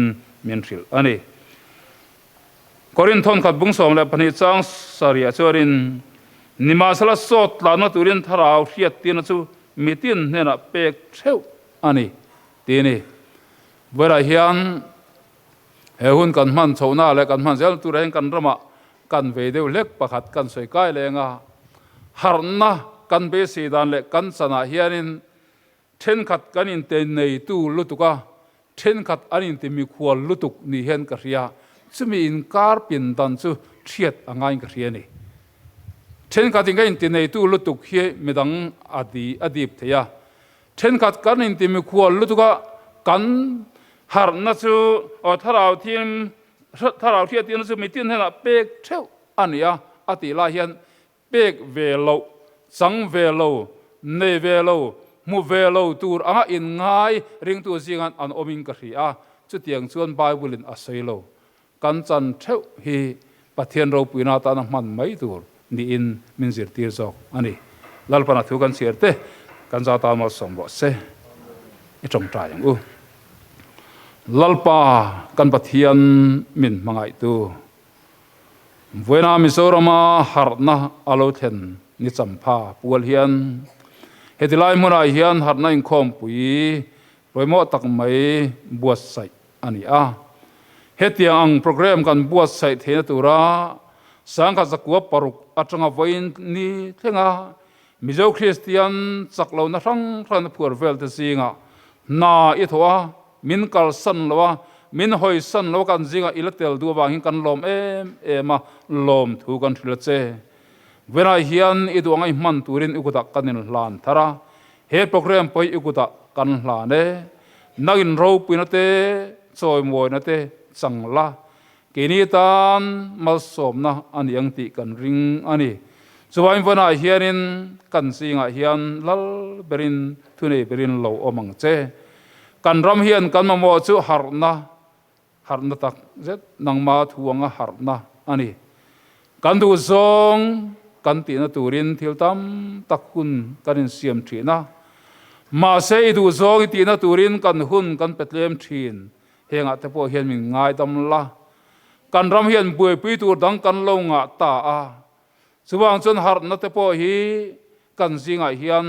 D: min hrilh a ni. Korinth thawnkhat bung 12 chang sarih chuanin, Nimahsela sawt tlanna turin thlarau hriattirna chu mitin hnenah pek theuh a ni, ti a ni. Vawilah hian he hun kan hman chhohna leh kan hman zel turah hian kan ramah kan vei deuh hlek pakhat kan sawi kai leng a, harhna kan beisei dan leh kan chanah hianin Thenkhat kan inte neitu lutuk a, thenkhat an inti mikhual lutuk ni hian ka hria. Chumi inkar pin dan chu thiat a ngaiin ka hria a ni. Thenkhat in ka inti neitu lutuk hi midang a di a dip thei a. Thenkhat kan inti mikhual lutuk a, kan harhna chu aw thlarau thim thlarau hriattirna chu mitin hnenah pek theuh a ni a, a tih lai hian Pek ve loh, chang ve lo, nei ve lo, hmu ve lo tur anga inngai ringtu zingan an awmin ka hria a, chutiang chuan Bible-in a sawi lo. Kan chan theuh hi Pathian ropuina atana hman mai tur niin min zirtir zawk a ni. Lalpana thu kan chhiar te kan za tan malsawm rawh se. I tawngtai ang u. Lalpa kan Pathian min hmangaihtu. Vawiina Mizorama harhna a lo thlen ni champha pual hian heti lai hmunah hian harhna inkhawmpui pawimawh tak mai buatsaih a ni a. Hetiang ang programme kan buatsaih theihna tura 1906 atanga vawiin ni thlenga Mizo Kristian chak lohna hrang hrangna phuar velte zingah hna i thawh a, min kalsan lo a, min hawisan lo a kan zingah i la tel duh avangin kan lawm em em a, lawmthu kan hrilh a che. Vawiinah hian i duh anga i hman turin i kutah kan inhlan thar a, he programme pawh hi i kutah kan hlan e. Nangin ropuina te, chawimawina te chang la, Keini tan malsawmna a ni ang tih kan ring a ni. Chuvain vawnah hianin kan zingah hian lal berin thunei berin lo awm ang che. Kan ram hian kan mamawh chu harhna, harhna tak zet nangma thu anga harhna a ni. Kan duh zawng kan tihna turin thil tam tak hun kan insiam thin a. Mahse i duh zawng i tihna turin kan hun kan pe tlem thin. Hengah te pawh hian min ngaidam la, kan ram hian buaipui tur dang kan lo ngah ta a, chuvang chuan harhna te pawh hi kan zingah hian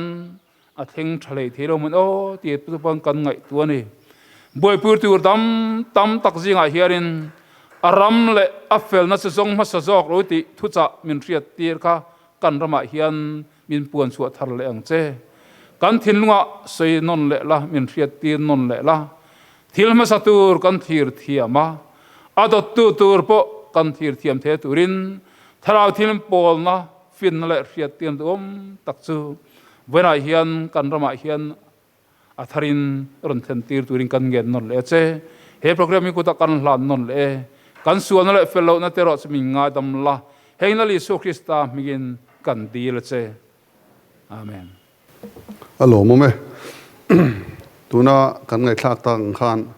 D: a thleng tha hlei thei lo mawn aw tih te pawn kan ngaihtuah a ni. Buaipui tur dam tam tak zingah hianin a ram leh a felna chu zawng hmasa zawk lo tih thuchah min hriat tir kha kan ramah hian min puan chhuah thar leh ang che. Kan thinlungah sawi nawn leh la, min hriat tir nawn leh la. Thil hmasa tur kan thlir thiam a, a dawttu tur pawh kan thlir thiam the turin thlarau thil pawlna, finna leh hriattirna duhawm tak chu vawiinah hian kan ramah hian a tharin rawn thlen tir turin kan ngen nawn leh a che. He programme hi kutah kan hlan nawn leh e. Kan sualna leh fel lohna te erawh chu min ngaidam la. Heng Lal Isua Krista hmingin kan dil a che. Amen.
C: A lawmawm e. Tuna kan ngaihthlak tak ang khan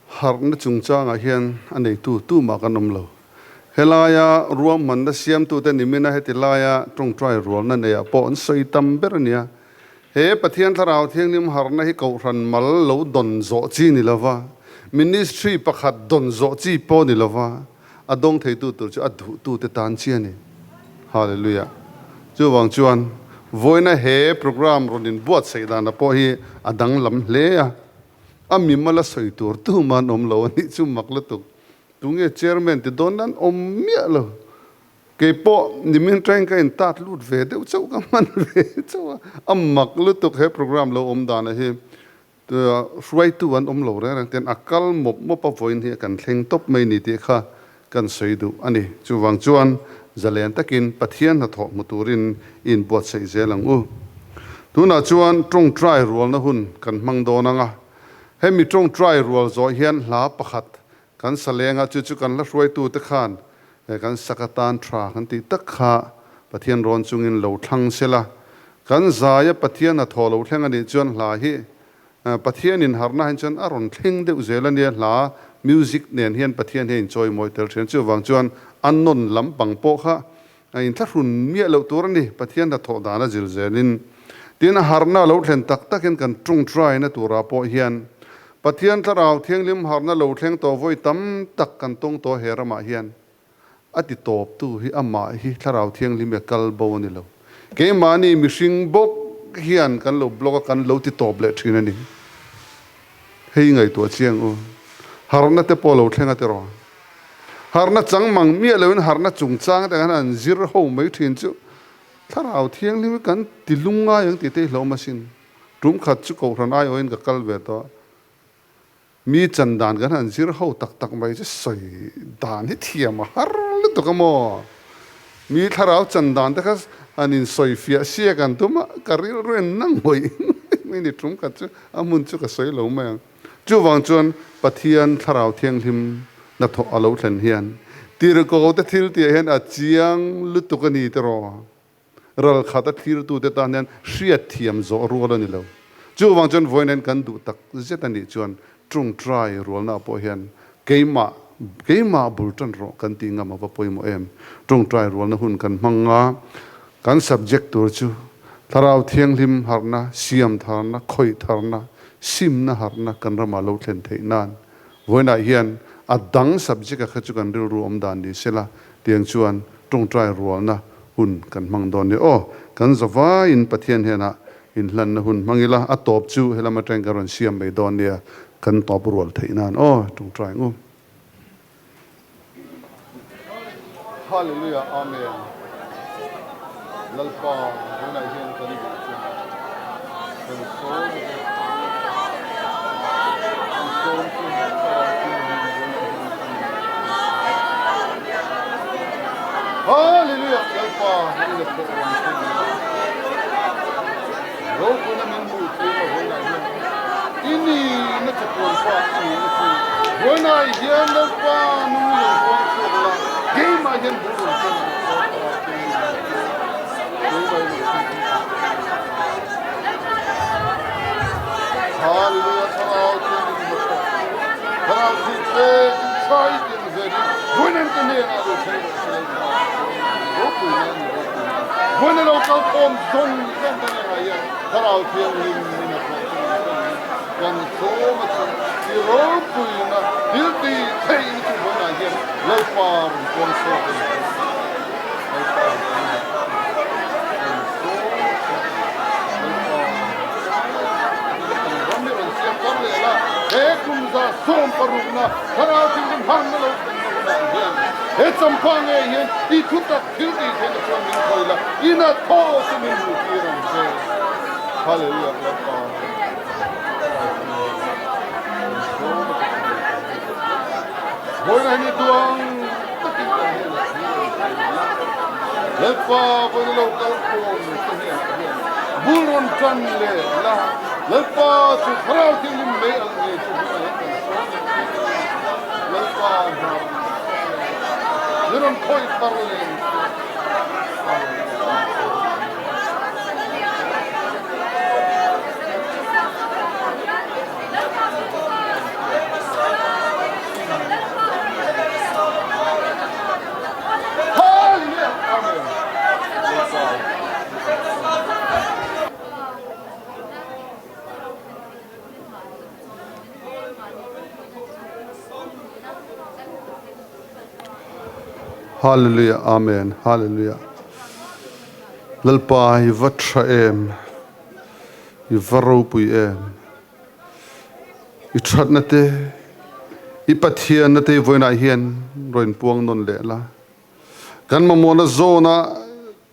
C: harhna chungchangah hian a neitu tumah kan awm lo. Helaia ruahmanna siamtute nimina heti laia tawngtai rualna neiah pawh an sawi tam ber a nia. He Pathian Thlarau Thianghlim harhna hi kohhran mal lo dawn zawh chi ni lova, ministry pakhat dawn zawh chi pawh ni lova, a dawng theitu tur chu a duhtute tan chi a ni. Hallelujah. Chuvang chuan vawiina he program rawn inbuatsaih dana pawh hi a danglam hle a, a mimal a sawi tur tuma an awm lo a nih chu mak lutuk. Tunge chairman ti dawn nan awm miah lo. Kei pawh nimin train ka in tat lut ve deuh chauh ka hman ve chauh a, a mak lutuk he program lo awm dana hi. Hruaitu an awm lo reng reng ten a kal mawp mawp a vawiin hi kan thleng tawp mai ni tih kha kan sawi duh a ni. Chuvang chuan zalen takin Pathian hnathawh hmu turin i inbuatsaih zel ang u. Tunah chuan tawngtai rualna hun kan hmang dawn ang a, hemi tawngtai rual zawh hian hla pakhat kan sa leng a, chu chu kan hla hruaitute khan kan sak atan tha kan tih tak kha Pathian rawn chungin lo thlang sela, kan zaia Pathian a thaw lo thleng a nih chuan hla hi Pathian inharna hian chuan a rawn thleng deuh zel a nia, hla music nen hian Pathian hi a inchawi mawi tel thin. Chuvang chuan a nawn lampang pawh kha a inthlahrun miah loh tur a ni, Pathian hnathawh dan a zir zelin. Tin, a harna lo thlen tak takin kan tawngtaina turah pawh hian Pathian Thlarau Thianghlim harna lo thleng tawh vawi tam tak kan tawng tawh he ramah hian. A ti tawptu hi amah hi Thlarau Thianghlim e kal bo a ni lo. Keimahni mihring bawk hian kan lo block a, kan lo ti tawp leh thin a ni. Hei ngaihtuah chiang u. Harna te pawh lo thleng a tiraw? Harna chang mang miah loin harna chungchang te khan an zir ho mai thin chu Thlarau Thianghlim hi kan ti lungngai ang tih te hi hlauhawm asin. Tum khat chu Kohhran aiawhin ka kal ve tawh. Mi chan dan kan han zir ho tak tak mai chu sawi dan hi thiam a har lutuk a maw? Mi thlarau chan dan te kha han insawi fiah sia kan tum a, ka rilru en na ngawih ngawih mai ni tum khat chu a hmun chu ka sawi lo mai ang. Chuvang chuan Pathian thlarau thianghlim hnathawh a lo thlen hian tirhkoh te thil tihah hian a chiang lutuk a ni tiraw? Ral khat a thlirtute tan hian hriatthiam zawh rual a ni lo. Chuvang chuan vawiin kan duh tak zet a nih chuan tawngtai rualnaah pawh hian keimah keimah bul tan rawh kan tih ngam a va pawimawh em. Tawngtai rualna hun kan hmang a, kan subject tur chu Thlarau Thianghlim harhna, siam tharna, khawih tharna, simna harhna kan ramah lo thlen theih nan vawiinah hian a dang subject-a kha chu kan rilru awm dan ni sela Tiang chuan tawngtai rualna hun kan hmang dawn nia aw. Kan zavaiin Pathian hnenah inhlanna hun hmang ila, a tawp chu helam atangin kan rawn siam mai dawn nia, kan tawp rual theih nan aw tawngtai ang u. Hallelujah Amen Lalpa tunah hian kan duh che kan sawm che kan sawm che Thlarau Thianghlim tunah hian kan duh che Hallelujah Lalpa i la thawh rawn thlen la Ropuina min hmuh tir a vawiinah hian i nihna chatuan pa i nihna chu vawiinah hian Lalpa nung i lo huang chhuak la keimah hian bul rawn chen rawh aw Thlarau Thianghlim keimah i lo thlen Hallelujah Thlarau Thianghlim hnathawk Thlarau Thianghlim chai tiang zelin vawiin ka hnenah lo thleng rawh se Lalpa ropuina a ni ropuina vawiin a lo kal khawm zawng zawng te hnenah hian Thlarau Thianghlim min a thawh chu min thlen hi kan sawm a chu i ropuina thil ti theihna chu vawiinah hian Lalpa rawn puang chhuak a ni Lalpa rawn puang kan sawm a chu Lalpa kan ram hi rawn siam thar leh la he kum 16na Thlarau Thianghlim harna lo thlenna hunah hian he champha ngei hian i thutak thil tih theihna chuan min khawi la, i na thaw chu min hmuh tir ang che. Hallelujah Lalpa Thlarau Thianghlim kan sawm a che chu hei kan hmu tak zet a. Vawiina hi ni duang takin kan hnenah thu rawn sawi la. Lalpa vawiina lo kal khawm te hian ka hian bul rawn tan leh la. Lalpa chu Thlarau Thianghlim mei alh ngei chu hmunah hian kan sawm a che. Lalpa hna rawn thawk la, min rawn khawih thar leh ang che. Hallelujah Amen Hallelujah Lalpa i va tha em i va ropui em i thatna te i Pathianna te i vawiinah hian rawn puang nawn leh la kan mamawhna zawna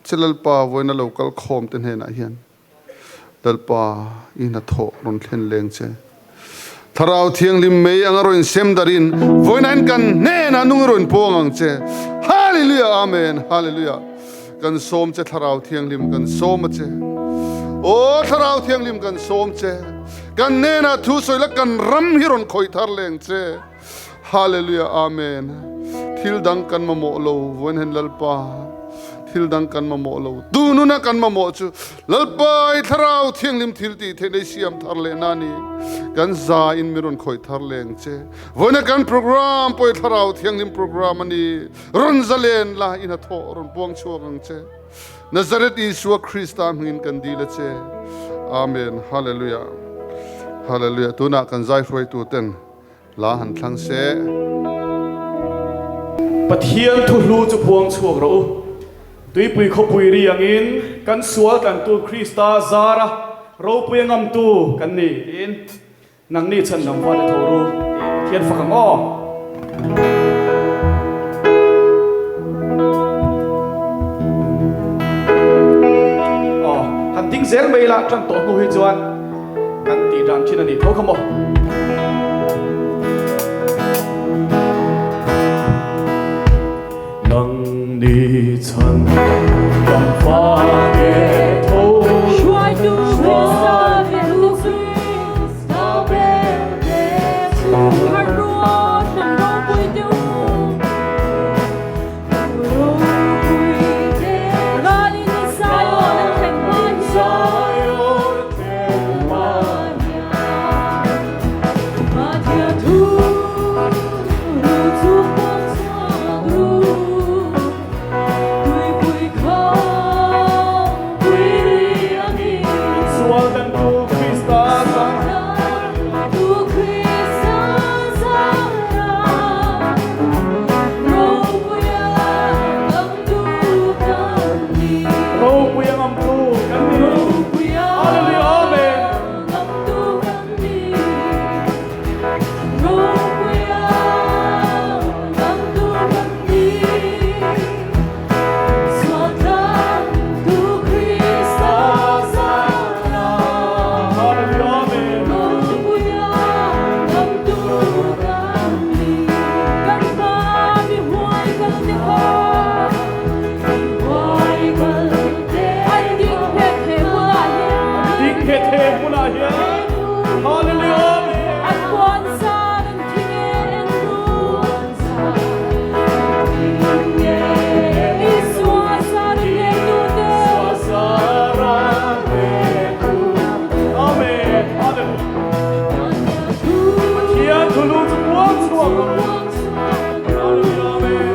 C: che Lalpa vawiina lo kal khawm te hnenah hian Lalpa i hnathawh rawn thlen leng che. Thlarau Thianghlim mei anga rawn sem darin vawiinain kan hnenah nung i rawn puang ang che. Hallelujah Amen Hallelujah Kan sawm che Thlarau Thianghlim kan sawm a che. Aw Thlarau Thianghlim kan sawm che. Kan hnenah thu sawi la kan ram hi rawn khawih thar leng che. Hallelujah Amen Thil dang kan mamawh lo vawiin hian Lalpa thil dang kan mamawh lo tu nuna kan mamawh chu Lalpa i Thlarau Thianghlim thil tih theih nei siam thar leh na ni kan za in min rawn khawih thar leng che vawiina kan program pawh i Thlarau Thianghlim program a ni rawn zalen la i hnathawh rawn puang chhuak ang che Nazareth Isua Krista hmingin kan dil a che Amen Hallelujah Hallelujah tunah kan zai hruaitu ten Hla han thlang se.
A: Pathian thu hlu chu phuang chhuak rawh u. Tuipui khawpui ri angin kan sual tlantu Krista zara ropui a ngamtu kan ni tiin nangni chhandam fate tho ru tiin Pathian fak ang aw. Aw, han ding zel mai ila tan tawh hnu hi chuan. Kan tih dan thin a nih tho kha maw? Nang ni chhan kan fa te tho
B: Hruaitu Krista ve tu Krista ber te chu Harh ruat nan ropui te u
A: Sual kan tu Krista Ropui a ngamtu kan ni. Hallelujah Amen. Hallelujah Amen. Ding he the hmunah hian. Hallelujah Amen. Amen. Hallelujah. Pathian thulu chu puang chhuak rawh u. Hallelujah Amen.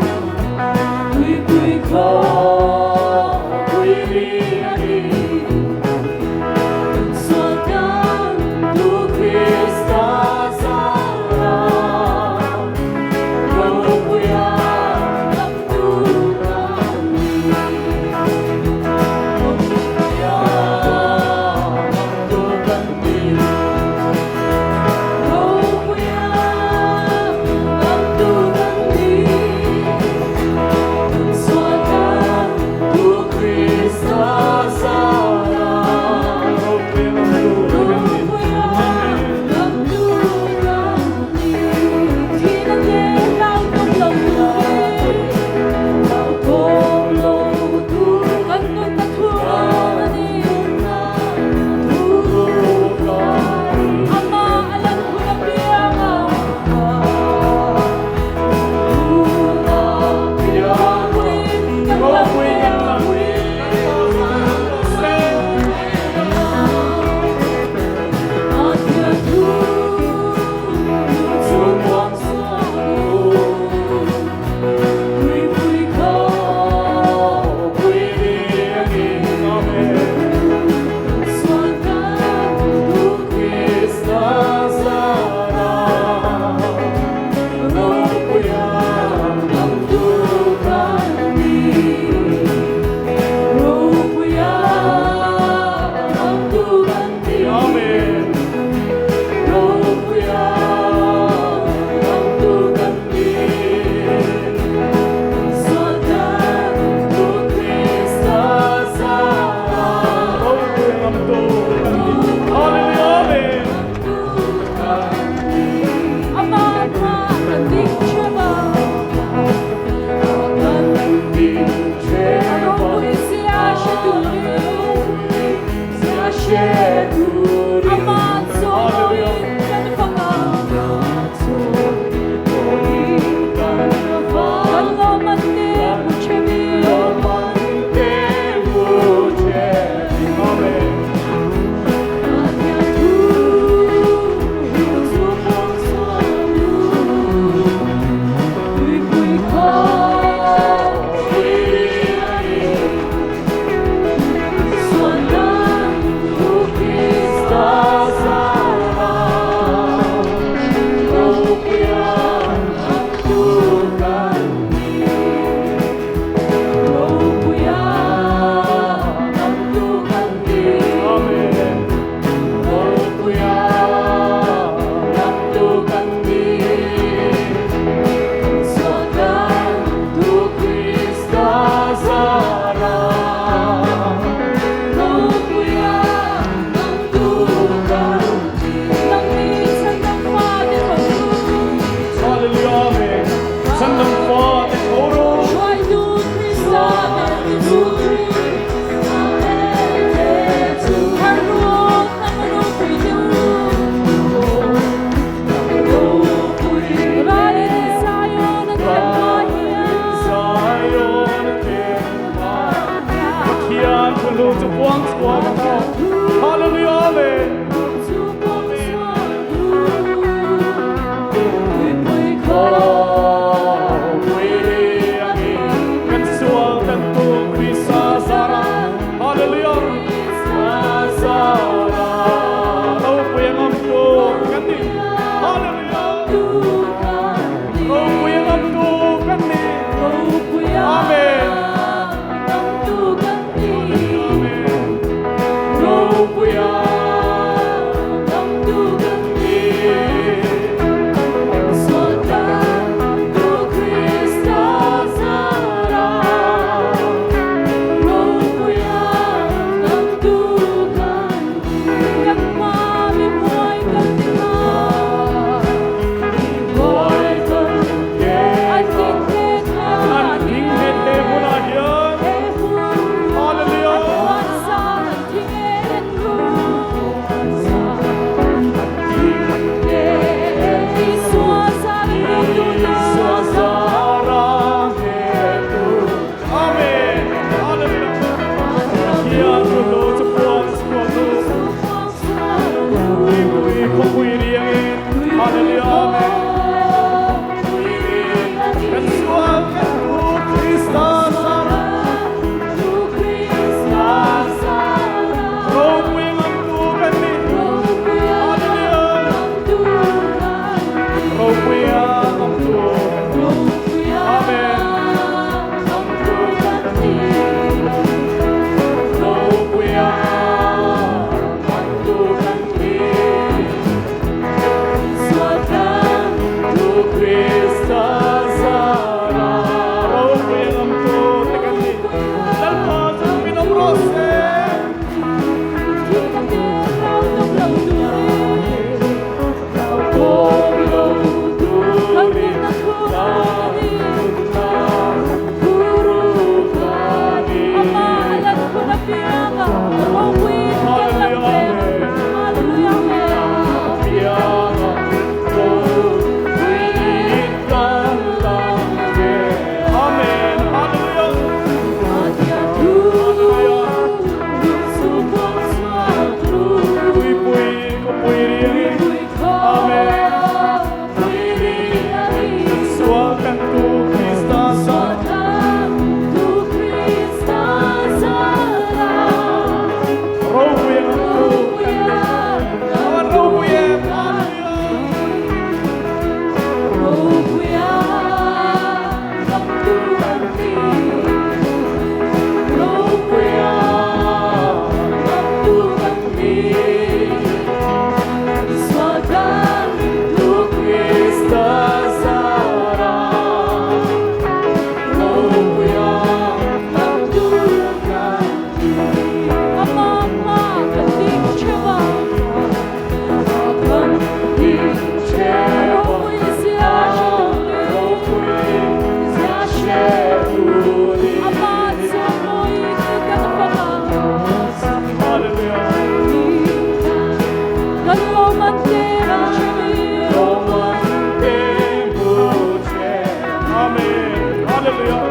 A: Amen. Hallelujah.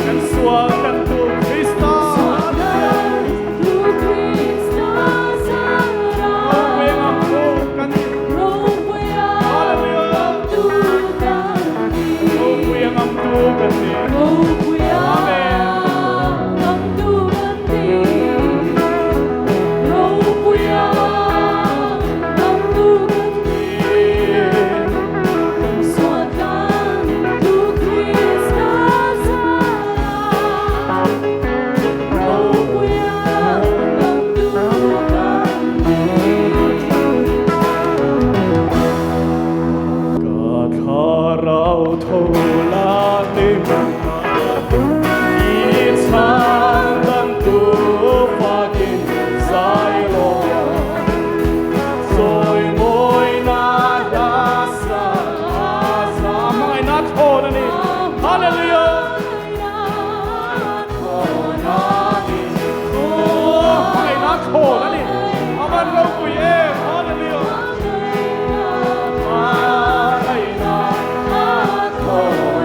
A: Kan sual kan tu Krista. Ropui ang tu kan ni. Hallelujah. Ropui ang tu kan ni. Ka thlarau tho la tim i chhandamtu fakin zai rawh Chawimawina hla sa a hmangaihna thawn a ni. Hallelujah! Aw, hmangaihna thawn a ni. A van ropui em! Hallelujah! Hmangaihna thawn a ni.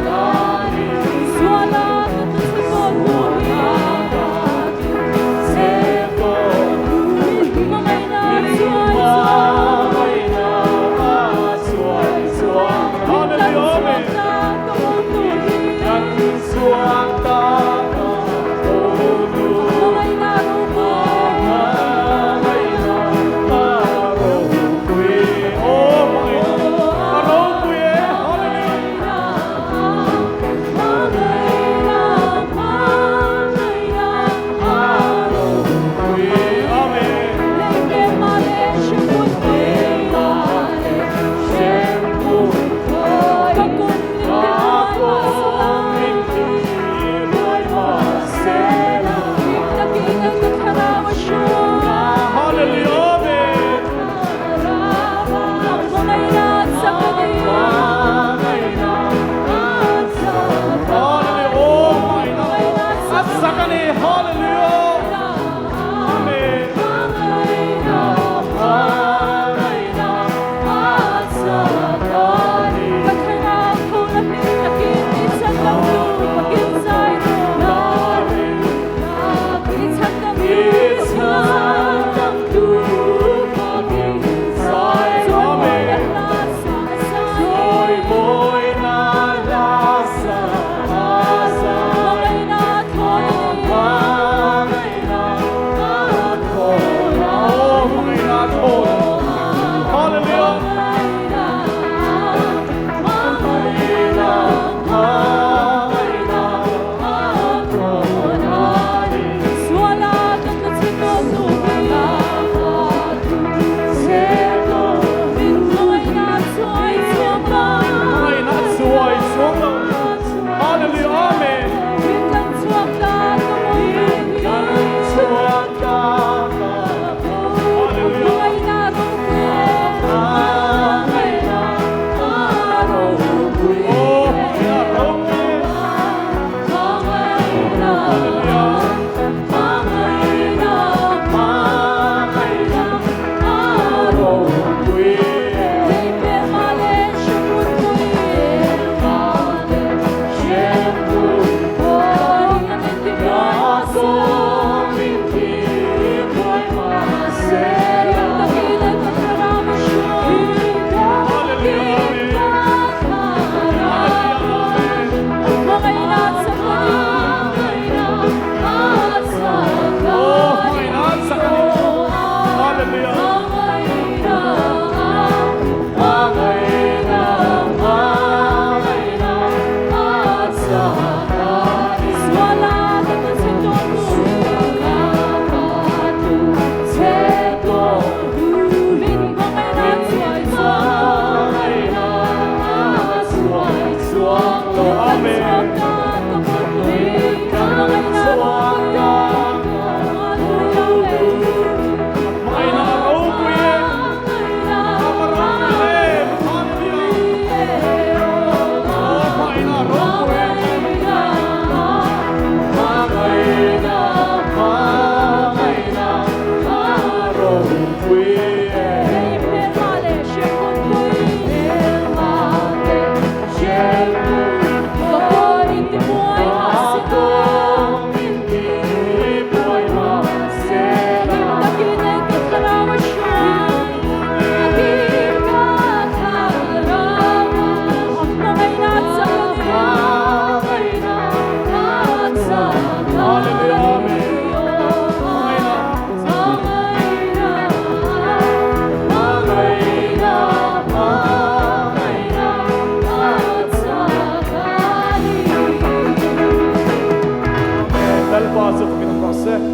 A: le.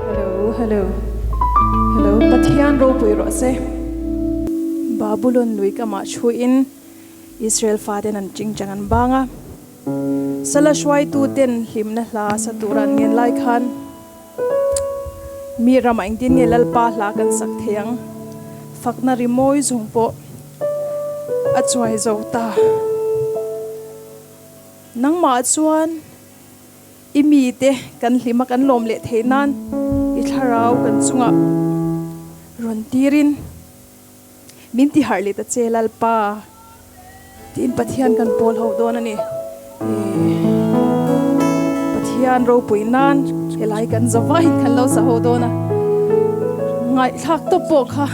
E: Hello hello hello Pathian ropui rawh se. Babulon lui kamah thuin Israel faten an chingchang an bang a. Sala hruaituten hlimna hla sa tura an ngen lai khan mi ramah engtin nge Lalpa hla kan sak thei ang? Fakna rimawi zawng pawh a chuai zo ta. Nangmah chuan i mite kan hlima kan lawm leh theih nan i thlarau kan chungah rawn tirin Min ti harh leh ta che Lalpa tiin Pathian kan pawl ho dawn a ni. Pathian ropui nan helai kan zavaiin kan lo sa ho dawn a. Ngaihthlak tawp pawh kha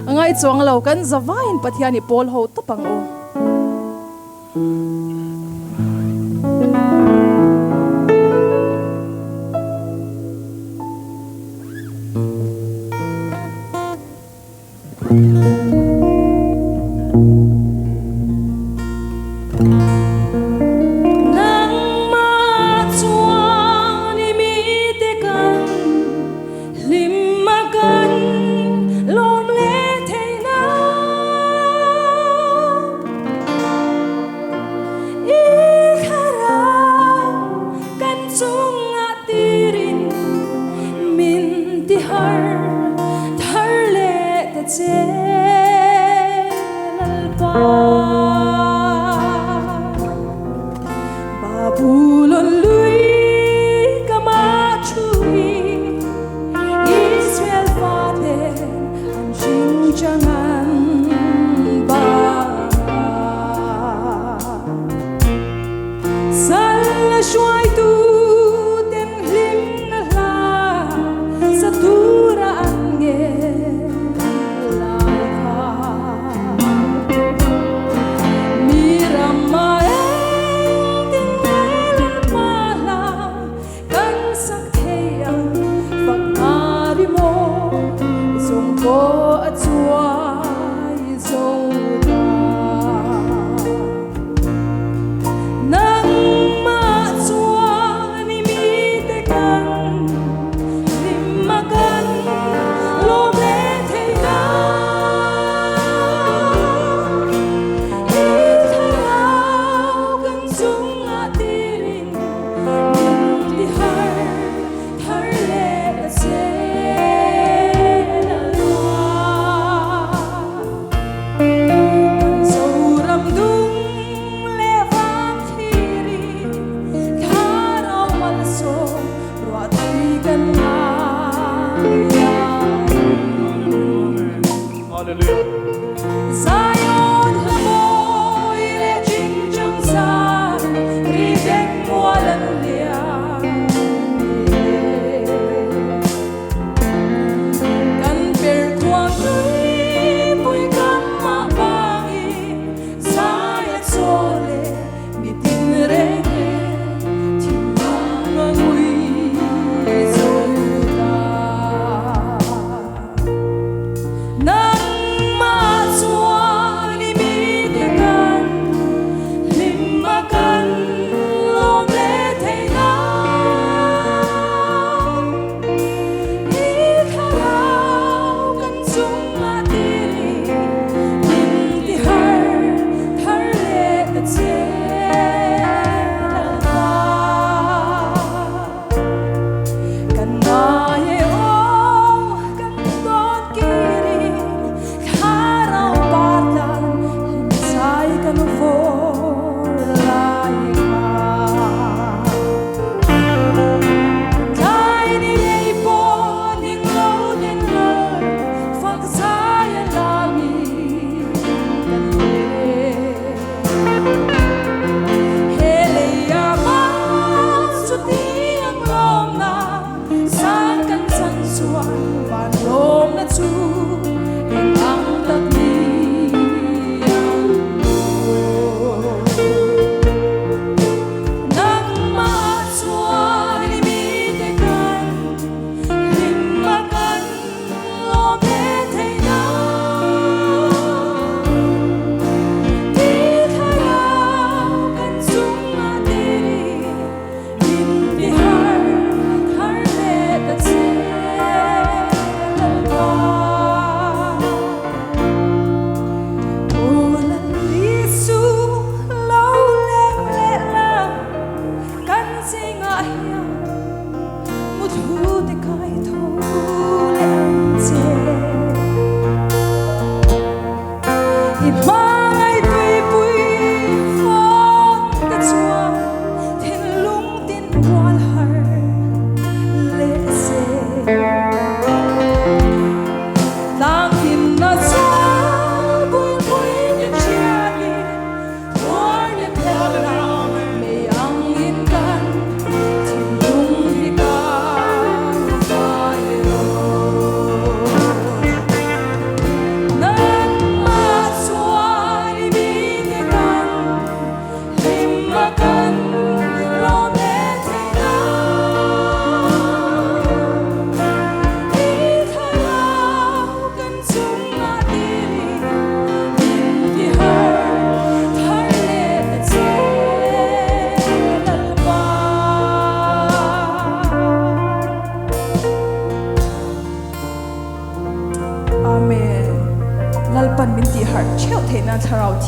E: a ngai chuang lo kan zavaiin Pathian i pawl ho tawp ang u. Nangmah chuan i mite kan hlim a kan lawm leh theihna I thlarau kan chungah tirin min ti har thar leh ta che Lalpa. Babulon lui ka mah thu hi Israel fate an hringchang an bang a. Sal a hruaitu ten hlimna hla sa tura an ngen lai kha. Mi ram a engtin nge Lalpa hla kan sak thei ang fak hna rimaw zawng pawh a chuai zo ta. Nangmah chuan i mite kan hlim a kan lawm leh thei ta. I thlarau kan chungah tirin min ti har thar leh ta che Lalpa. Kan Zoram dung leh vang thlirin thlarau malsawm ruah tui kan ngai a. Zion hla mawi leh chingchang zan ri beng.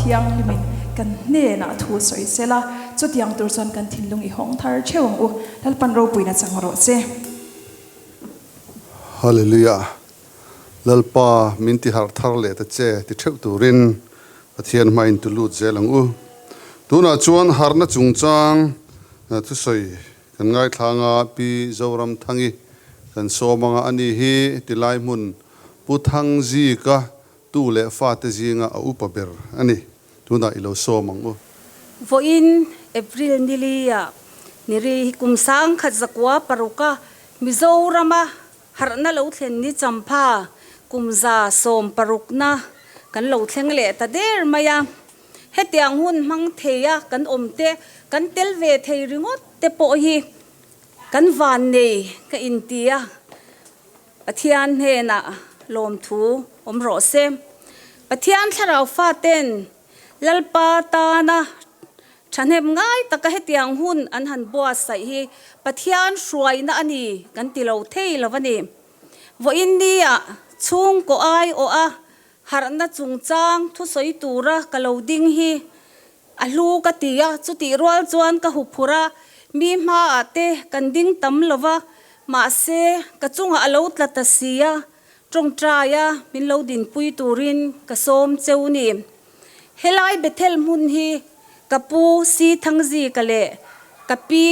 E: Thianghlimin kan hnenah thu sawi sela, chutiang tur chuan kan thinlung i hawng thar theuh ang u. Lalpan ropuina chang rawh che.
C: Hallelujah. Lalpa min ti harh thar leh ta che ti theuh turin Pathian hmain tu lut zel ang u. Tunah chuan harhna chungchang thusawi kan ngaithlang a, Pi Zoramthangi kan sawm anga a ni hi tilai hmun Pu Thangzika tu leh fate zinga a upa ber a ni. Tunah i lo sawm ang u.
F: Vawiin April nili-ah niri hi kum 1906 a Mizorama Harhna lo thlen ni champha kum 160na kan lo thleng leh ta der mai a. Hetiang hun hmang theia kan awm te, kan tel ve thei ringawt te pawh hi kan vannei ka inti a, Pathian hnenah lawmthu awm rawh se. Pathian thlarau faten Lalpa tana Thahnem ngai taka hetiang hun an han buatsaih hi Pathian hruaina a ni kan ti lo thei lo a ni. Vawiin nia chhungkaw ai awh a harhna chungchang thusawi tura ka lo ding hi a hlu ka ti a, chutih rual chuan ka huphurh a, mi hmaah te kan ding tam lo va, mahse ka chungah a lo tla ta si a, tawngtaia min lo dinpui turin ka sawm cheu ni. Helai Bethel hmun hi ka pu Si Thangzika leh ka pi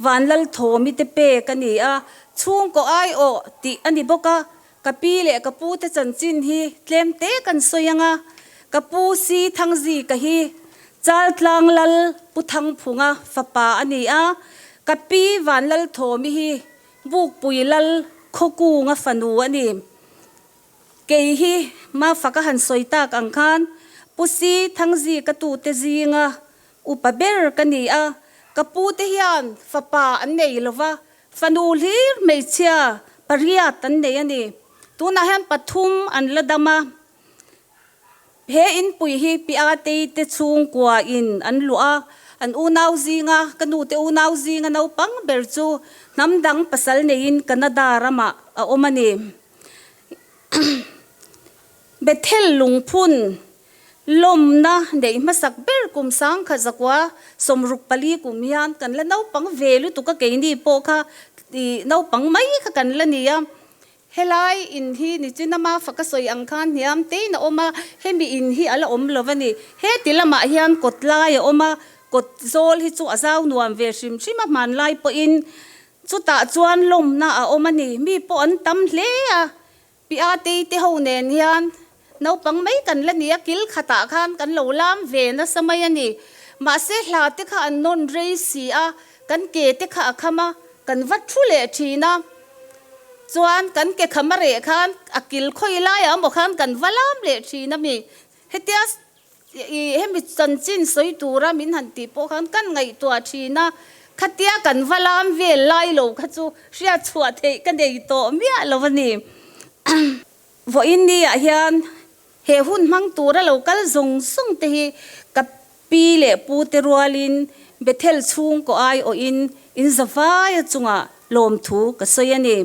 F: Vanlalthawmi te pek a ni a, chhungkaw aiawh tih a ni bawk a, ka pi leh ka pu te chanchin hi tlem te kan sawi ang a, ka pu Si Thangzika hi Chaltlang Lal Pu Thangphunga fapa a ni a, ka pi Vanlalthawmi hi Bukpui Lal Khawkunga fanu a ni. Kei hi Mafa ka han sawi tak ang khan Pu Si Thangzi ka tute zinga upa ber ka ni a, ka pute hian fapa an nei lo va, fanu hlir hmeichhia pariat an nei a ni. Tunah hian pathum an la dam a, he inpui hi Pi Atei te chhungkua in an luah a, an unau zinga, ka nute unau zinga naupang ber chu hnam dang pasal neiin Canada ramah a awm a ni. Bethel lungphun lawmna neih hmasak ber kum 1964 kum hian kan la naupang ve lutuk a, keini pawh kha ih naupang mai kha kan la ni a. Helai in hi nichin ama faka sawi ang khan hniam tein a awm a, hemi in hi a la awm lo a ni. Heti lamah hian kawt lai a awm a, kawt zawl hi chu a zau nuam ve hrim hrim a, hmanlai pawhin Chutah chuan lawmna a awm a ni. Mi pawh an tam hle a, Pi Atei te ho nen hian naupang mai kan la ni a, kil khatah khan kan lo lam ve nasa mai a ni. Mahse hla te kha an nawn rei si a, kan ke te kha a kham a, kan va thu leh thin a. Chuan kan ke kham a reh khan a kil khawi laiah emaw khan kan va lam leh thin a mi. Hetia I hemi chanchin sawi tura min han tih pawh khan kan ngaihtuah thin a, khatia kan va lam vel lai lo kha chu hriat chhuah theih ka nei tawh miah lo a ni. Vawiin ni-ah hian he hun hmang tura lo kal zawng zawng te hi ka pi leh pu te rualin Bethel chhungkaw aiawhin in zavaia chungah lawmthu ka sawi a ni.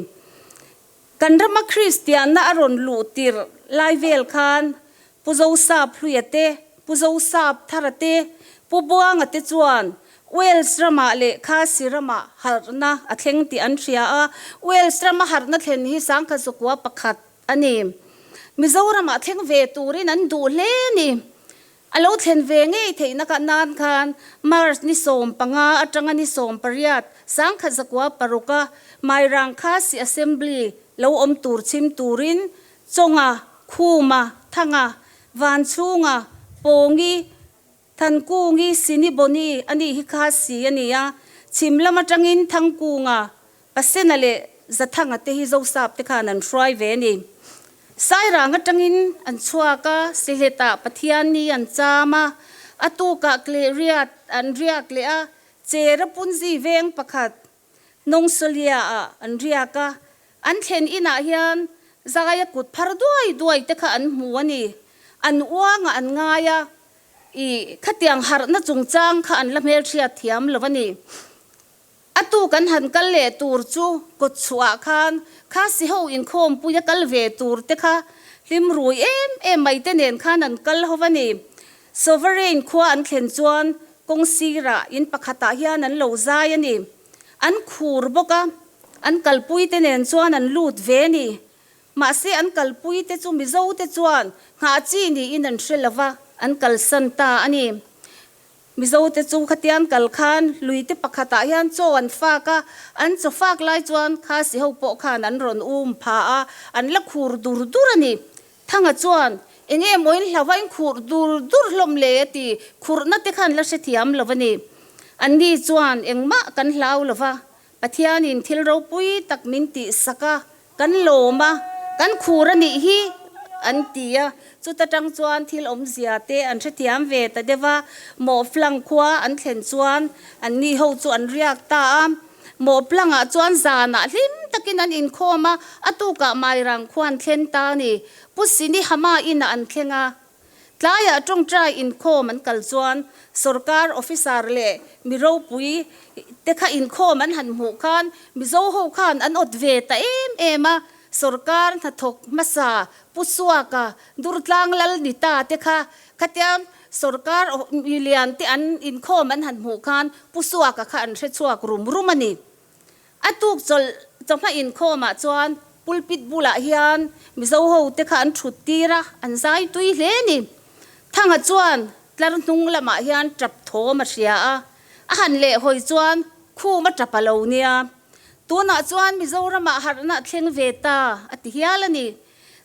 F: Kan rama Kristianna a rawn luh tirh lai vel khan Pu Zosap Hluia te, Pu Zosap Thara te, Pu Buanga te chuan Wales ramah leh Khasi ramah harhna a thleng tih an hria a, Wales rama harhna thlen hi 1901 a ni. Mizoramah thleng ve turin an duh hle a ni. A lo thlen ve ngei theihna kha nan khan March ni 15 atanga ni 18, 1906 a Mairang Khasi Assembly lo awm tur chhim turin Chawnga, Khuma, Thanga, Vanchhunga, Pawngi, Thankungi, Siniboni a nih hi Khasi a ni a, chhim lam atangin Thangkunga, Pasena leh Zathanga te hi Zosap te khan an hruai ve a ni. Sairang atangin an chhuak a, Sihletah Pathian ni an cham a, a tukah Klehriat an riak leh a, Chera Punzi veng pakhat Nawngsalia ah an riak a, an thlen inah hian Zaia kut phar duai duai te kha an hmu a ni. An uangah an ngai a, ih khatiang harhna chungchang kha an la hmelhriat thiam lo a ni. A tu kan han kal leh tur chu kawt chhuah khan Khasi ho inkhawmpui a kal ve tur te kha hlim rui em em mai te nen khan an kal ho a ni. Sovereign khua an thlen chuan kawng sirah in pakhatah hian an lo zai a ni. An khur bawk a, an kalpuite nen chuan an lut ve a ni. Mahse an kalpuite chu Mizote chuan nghah chi niin an hre lova, an kalsan ta a ni. Mizote chu khatiang kal khan luite pakhatah hian chaw an fak a, an chaw fak lai chuan Khasi ho pawh khan an rawn um pha a, an la khur dur dur a ni. Thanga chuan, Eng nge maw in hlau a, in khurh dur dur hlawm le a ti, khurhna te khan la hrethiam lo a ni. Anni chuan engmah kan hlau lo va, Pathianin thil ropui tak min tihsak a, kan lawm a, kan khur a nih hi an ti a. Chuta tang chuan thil awmzia te an hrethiam ve ta deuh a, Mawhflang khua an thlen chuan anni ho chu an riak ta a. Mawhplangah chuan zanah hlim takin an inkhawm a, a tukah Mairang khua an thlen ta a ni. Pu Sini Hama inah an thleng a. Tlaiah tawngtai inkhawm an kal chuan sorkar officer leh mi ropui te kha inkhawm an han hmuh khan Mizo ho khan an awt ve ta em em a, sorkar hnathawk hmasa Pu Suaka, Durtlang Lal Nita te kha khatia sorkar milian te an inkhawm an han hmuh khan Pu Suaka kha an hre chhuak rum rum a ni. A tuk chawlh chawhma inkhawmah chuan pulpit bulah hian Mizo ho te kha an thut tir a, an zai tui hle a ni. Thanga chuan tlar hnung lamah hian tap thawm a hria a, a han leh hawi chuan khum a tap a lo nia. Tunah chuan Mizoramah harhna a thleng ve ta a ti hial a ni.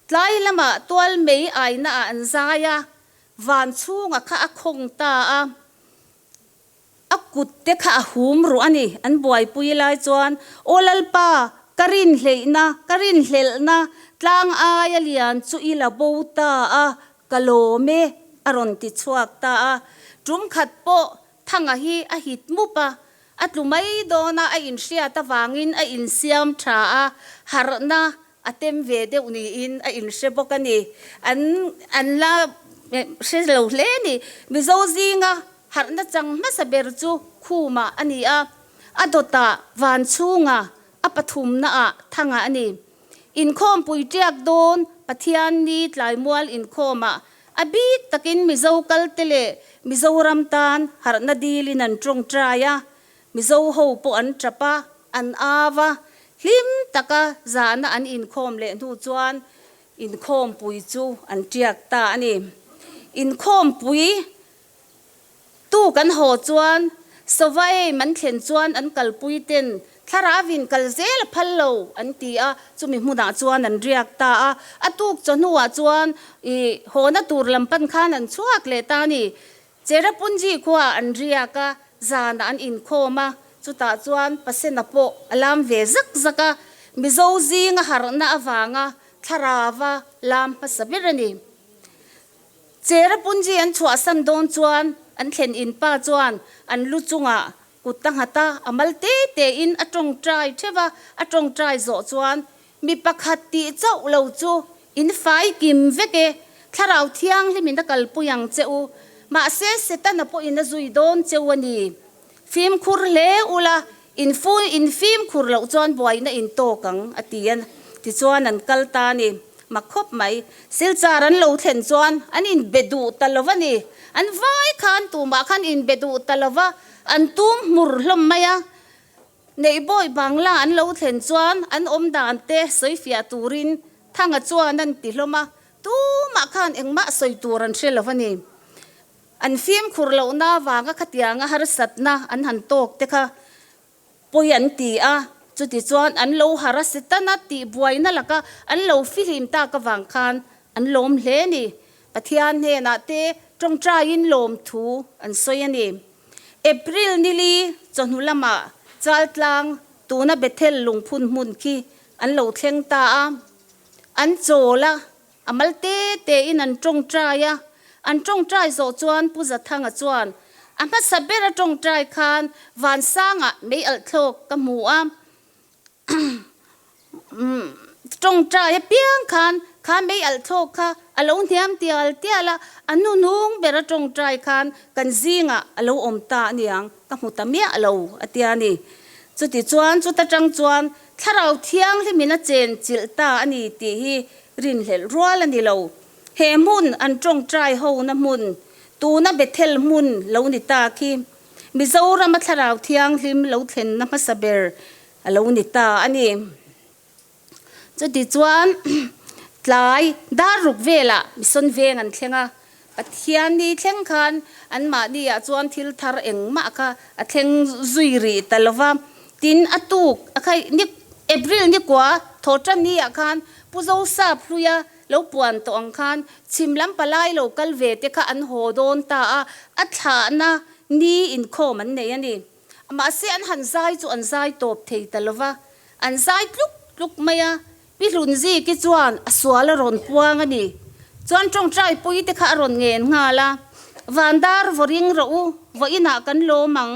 F: Tlai lamah tual mei ainaah an zai a, van chhunga kha a khawng ta a. A kut te kha a hum ruh a ni. An buaipui lai chuan, Aw Lalpa, ka rinhleihna, ka rinhlelhna tlang aia lian chu i la bo ta a, ka lawm e, a rawn ti chhuak ta a. Tum khat pawh Thanga hi a hit mup a, a tlu mai dawn a, a inhriat avangin a insiam tha a, harhna a tem ve deuh niin a inhre bawk a ni. An an la hre lo hle a ni. Mizo zinga harhna chang hmasa ber chu Khumah a ni a, a dawtah Vanchhunga, a pathumnaah Thanga a ni. Inkhawmpui tiak dawn Pathianni tlaimual inkhawmah a bik takin Mizo kalte leh Mizoram tan harhna dilin an tawngtai a, Mizo ho pawh an tap a, an au a, hlim taka zahna an inkhawm leh hnu chuan inkhawmpui chu an tiak ta a ni. Inkhawmpui tu kan haw chuan Sawai man thlen chuan an kalpui ten thlarauin kal zel a phal lo an ti a, chumi hmunah chuan an riak ta a. A tuk chawhnuah chuan i hawna tur lam pan khan an chhuak leh ta a ni. Cherrapunji khuaah an riak a, zanah an inkhawm a, chutah chuan Pasena pawh a lam ve zak zak a, Mizo zinga harhna avanga thlarauva lam hmasa ber a ni. Cherrapunji an chhuahsan dawn chuan an thlen in pa chuan an lu chungah kut a nghat a, a mal te tein a tawngtai theuh a, a tawngtai zawh chuan Mi pakhat tih chauh lo chu in fai kim vek e, Thlarau Thianghlimin a kalpui ang che u, mahse Setana pawhin a zui dawn che u a ni. Fimkhur hle ula, in fu in fimkhur loh chuan buaina in tawk ang, a ti a. Tichuan an kal ta a ni. Mak khawp mai. Silchar an lo thlen chuan an inbe duh ta lo va ni. An vai khan tumah khan inbe duh ta lo va, an tum hmur hlawm mai a. Neihbawi Bangla an lo thlen chuan an awm dan te sawi fiah turin Thanga chuan an ti hlawm a, tumah khan engmah sawi tur an hre lo a ni. An fimkhur lohna avanga khatianga harsatna an han tawk te kha pawi an ti a, chuti chuan an lo har a Setana tih buaina laka an lo fihlim tak avang khan an lawm hle a ni. Pathian hnenah te tawngtaiin lawmthu an sawi a ni. April nili chawhnu lamah Chaltlang tuna Bethel lungphun hmun khi an lo thleng ta a, an chawl a, a mal te tein an tawngtai a, an tawngtai zawh chuan Pu Zathanga chuan a hmasa ber a tawngtai khan Vansangah mei alh thlawk ka hmu a, Tawngtai apiang khan kha mei alh thlawk kha a lo hniam tial tial a, a hnuhnung bera tawngtai khan kan zingah a lo awm ta a niang, ka hmu ta miah lo a tia a ni. Chuti chuan chuta tang chuan Thlarau Thianghlimin a chen chilh ta a ni tih hi rinhlelh rual a ni lo. He hmun an tawngtai hona hmun. Tuna Bethel hmun lo ni ta khi Mizorama Thlarau Thianghlim lo thlenna hmasa ber a lo ni ta a ni. Chutichuan tlai dar ruk velah Mission Veng an thleng a, Pathianni thleng khan anmahniah chuan thil thar engmah kha a thleng zui rih ta lo va. Tin, a tuk a kha ni April nikua thawhtanniah khan Pu Zosap hluia lo puan tawh ang khan chhim lam palai lo kal ve te kha an haw dawn ta a, a thlahna ni inkhawm an nei a ni. Mahse an han zai chu an zai tawp thei ta lo va, an zai tluk tluk mai a, Pi Hlunziki chuan a sual a rawn puang a ni. Chuan tawngtai pui te kha a rawn ngen nghal a, Vandar vaw ring rawh u, vaw inah kan lawm ang,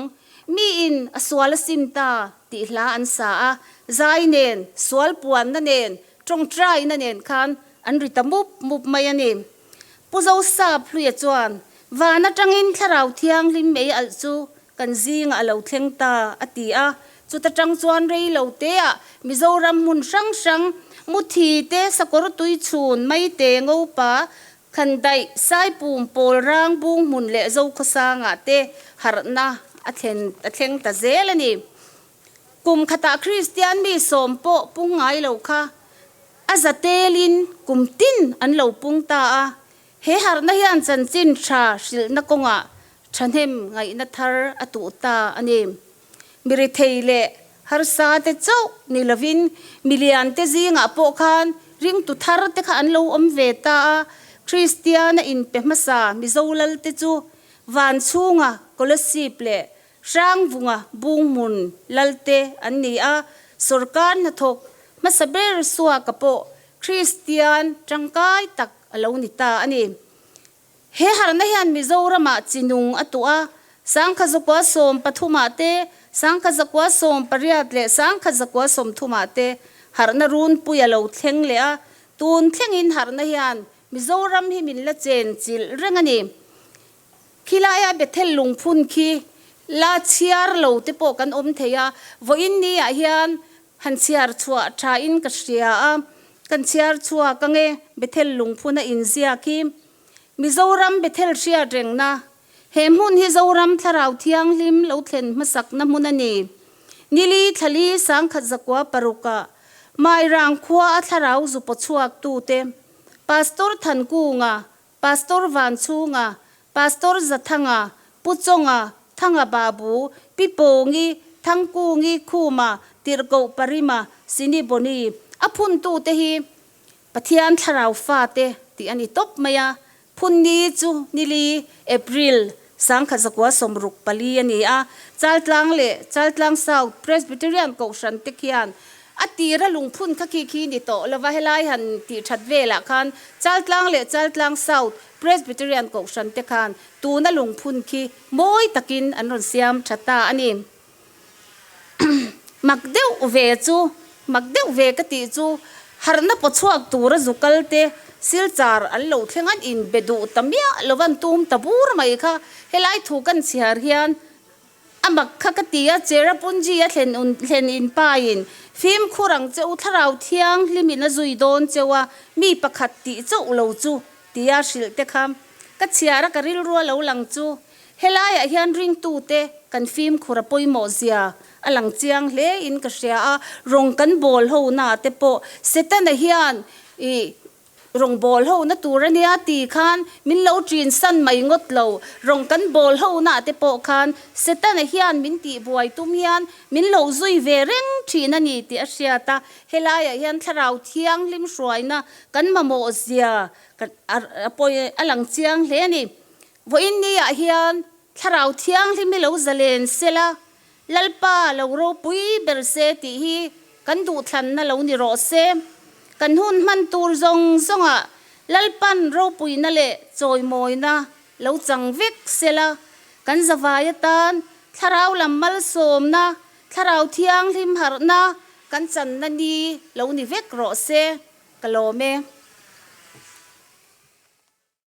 F: mi in a sual a sim ta tih hla an sa a, zai nen, sual puanna nen, tawngtaina nen khan an ri ta mup mup mai a ni. Pu Zosap Hluia chuan, Van atangin Thlarau Thianghlim mei alh chu kan zingah a lo thleng ta, a ti a. Chuta tang chuan rei lo teah Mizoram hmun hrang hrang, Muthi te, Sakawr tui chhun, Maite, Ngopa, Khandaih, Saipum, Pawlrang, Bunghmun leh Zokhawsangah te harhna a thlen a thleng ta zel a ni. Kum khatah Kristian mi sawm pawh pung ngai lo kha a za telin kum tin an lo pung ta a. He harhna hian chanchin tha hrilhna kawngah thahnem ngaihna thar a tuh ta a ni. Mi rethei leh harsa te chauh ni lovin milian te zingah pawh khan ringtu thar te kha an lo awm ve ta a, Kristiana inpe hmasa Mizo lal te chu van chhunga Kolasib leh Hrangvunga Bunghmun lalte an ni a, sorkar hnathawk hmasa ber Suaka pawh Kristian tangkai tak a lo ni ta a ni. He harhna hian Mizoramah chi nung a tuah a, sangkha zakua 13 ah te, sangkha zakua 18 leh sangkha zakua 30 ah te harhna runpui a lo thleng leh a, tun thlengin harhna hian Mizoram hi min la chen chilh reng a ni. Khilaia Bethel lungphun khi la chhiar lo te pawh kan awm thei a, vawiin ni ah hian han chhiar chhuah tha in ka hria a, kan chhiar chhuak ange Bethel lungphun a inziak hi Mizoram Bethel hriat rengna, he hmun hi Zoram Thlarau Thianghlim lo thlen hmasakna hmun a ni. Nili thlali 1906 ah Mairang khua a thlarau zu paw chhuak tute Pastor Thankunga Pastor Vanchhunga, Pastor Zathanga, Pu Chawnga, Thanga Babu, Pi Pawngi, Thangkungi, Khuma, Tirhkoh Parima, Sini Boni, a phuntute hi Pathian Thlarau fate tih a ni tawp mai a. Phunni chu nili, April, 1964 a ni a. Chaltlang leh Chaltlang South Presbyterian Kohhran te khian A tira lungphun kha khi khi ni tawh lova helai han tih that velah khan Chaltlang leh Chaltlang South Presbyterian Kohhran te khan tuna lungphun khi mawi takin an rawn siam tha ta a ni. Mak deuh ve chu, mak deuh ve ka tih chu harhna paw chhuak tura zu kal te silchar an lo thleng an inbe duh ta miah lova an tum ta bur mai kha helai thu kan chhiar hian A mak kha ka ti a, Cherrapunji a thlen un thlen in pain fimkhur ang che u, thlarau thianghlim in a zui dawn cheu a, mi pakhat tih chauh lo chu tia hrilh te kha ka chhiar a, ka rilru a lo lang chu helaiah hian ringtute kan fimkhur a pawimawh zia a lang chiang hle in ka hria a, rawng kan bawl ho na te pawh Setana hian ih Rawng bawl ho na tur a nia ti khan min lo ṭin san mai ngawt lo. Rawng kan bawl ho na te pawh khan Setana hian min tih buai tum hian min lo zui ve reng ṭhin a ni tih a hriat a. Helaiah hian thlarau thianghlim hruaina kan mamawh zia a pawi a lang chiang hle a ni. Vawiin niah hian thlarau thianghlim hi lo zalen sela, Lalpa lo ropui ber se tih hi kan duhthlanna lo ni rawh se. Kan hun hman tur zawng zawngah Lalpan ropuina leh chawimawina lo chang vek sela, kan zavai atan thlarau lam malsawmna, thlarau thianghlim harhna kan channa ni lo ni vek rawh se. Ka lawm e.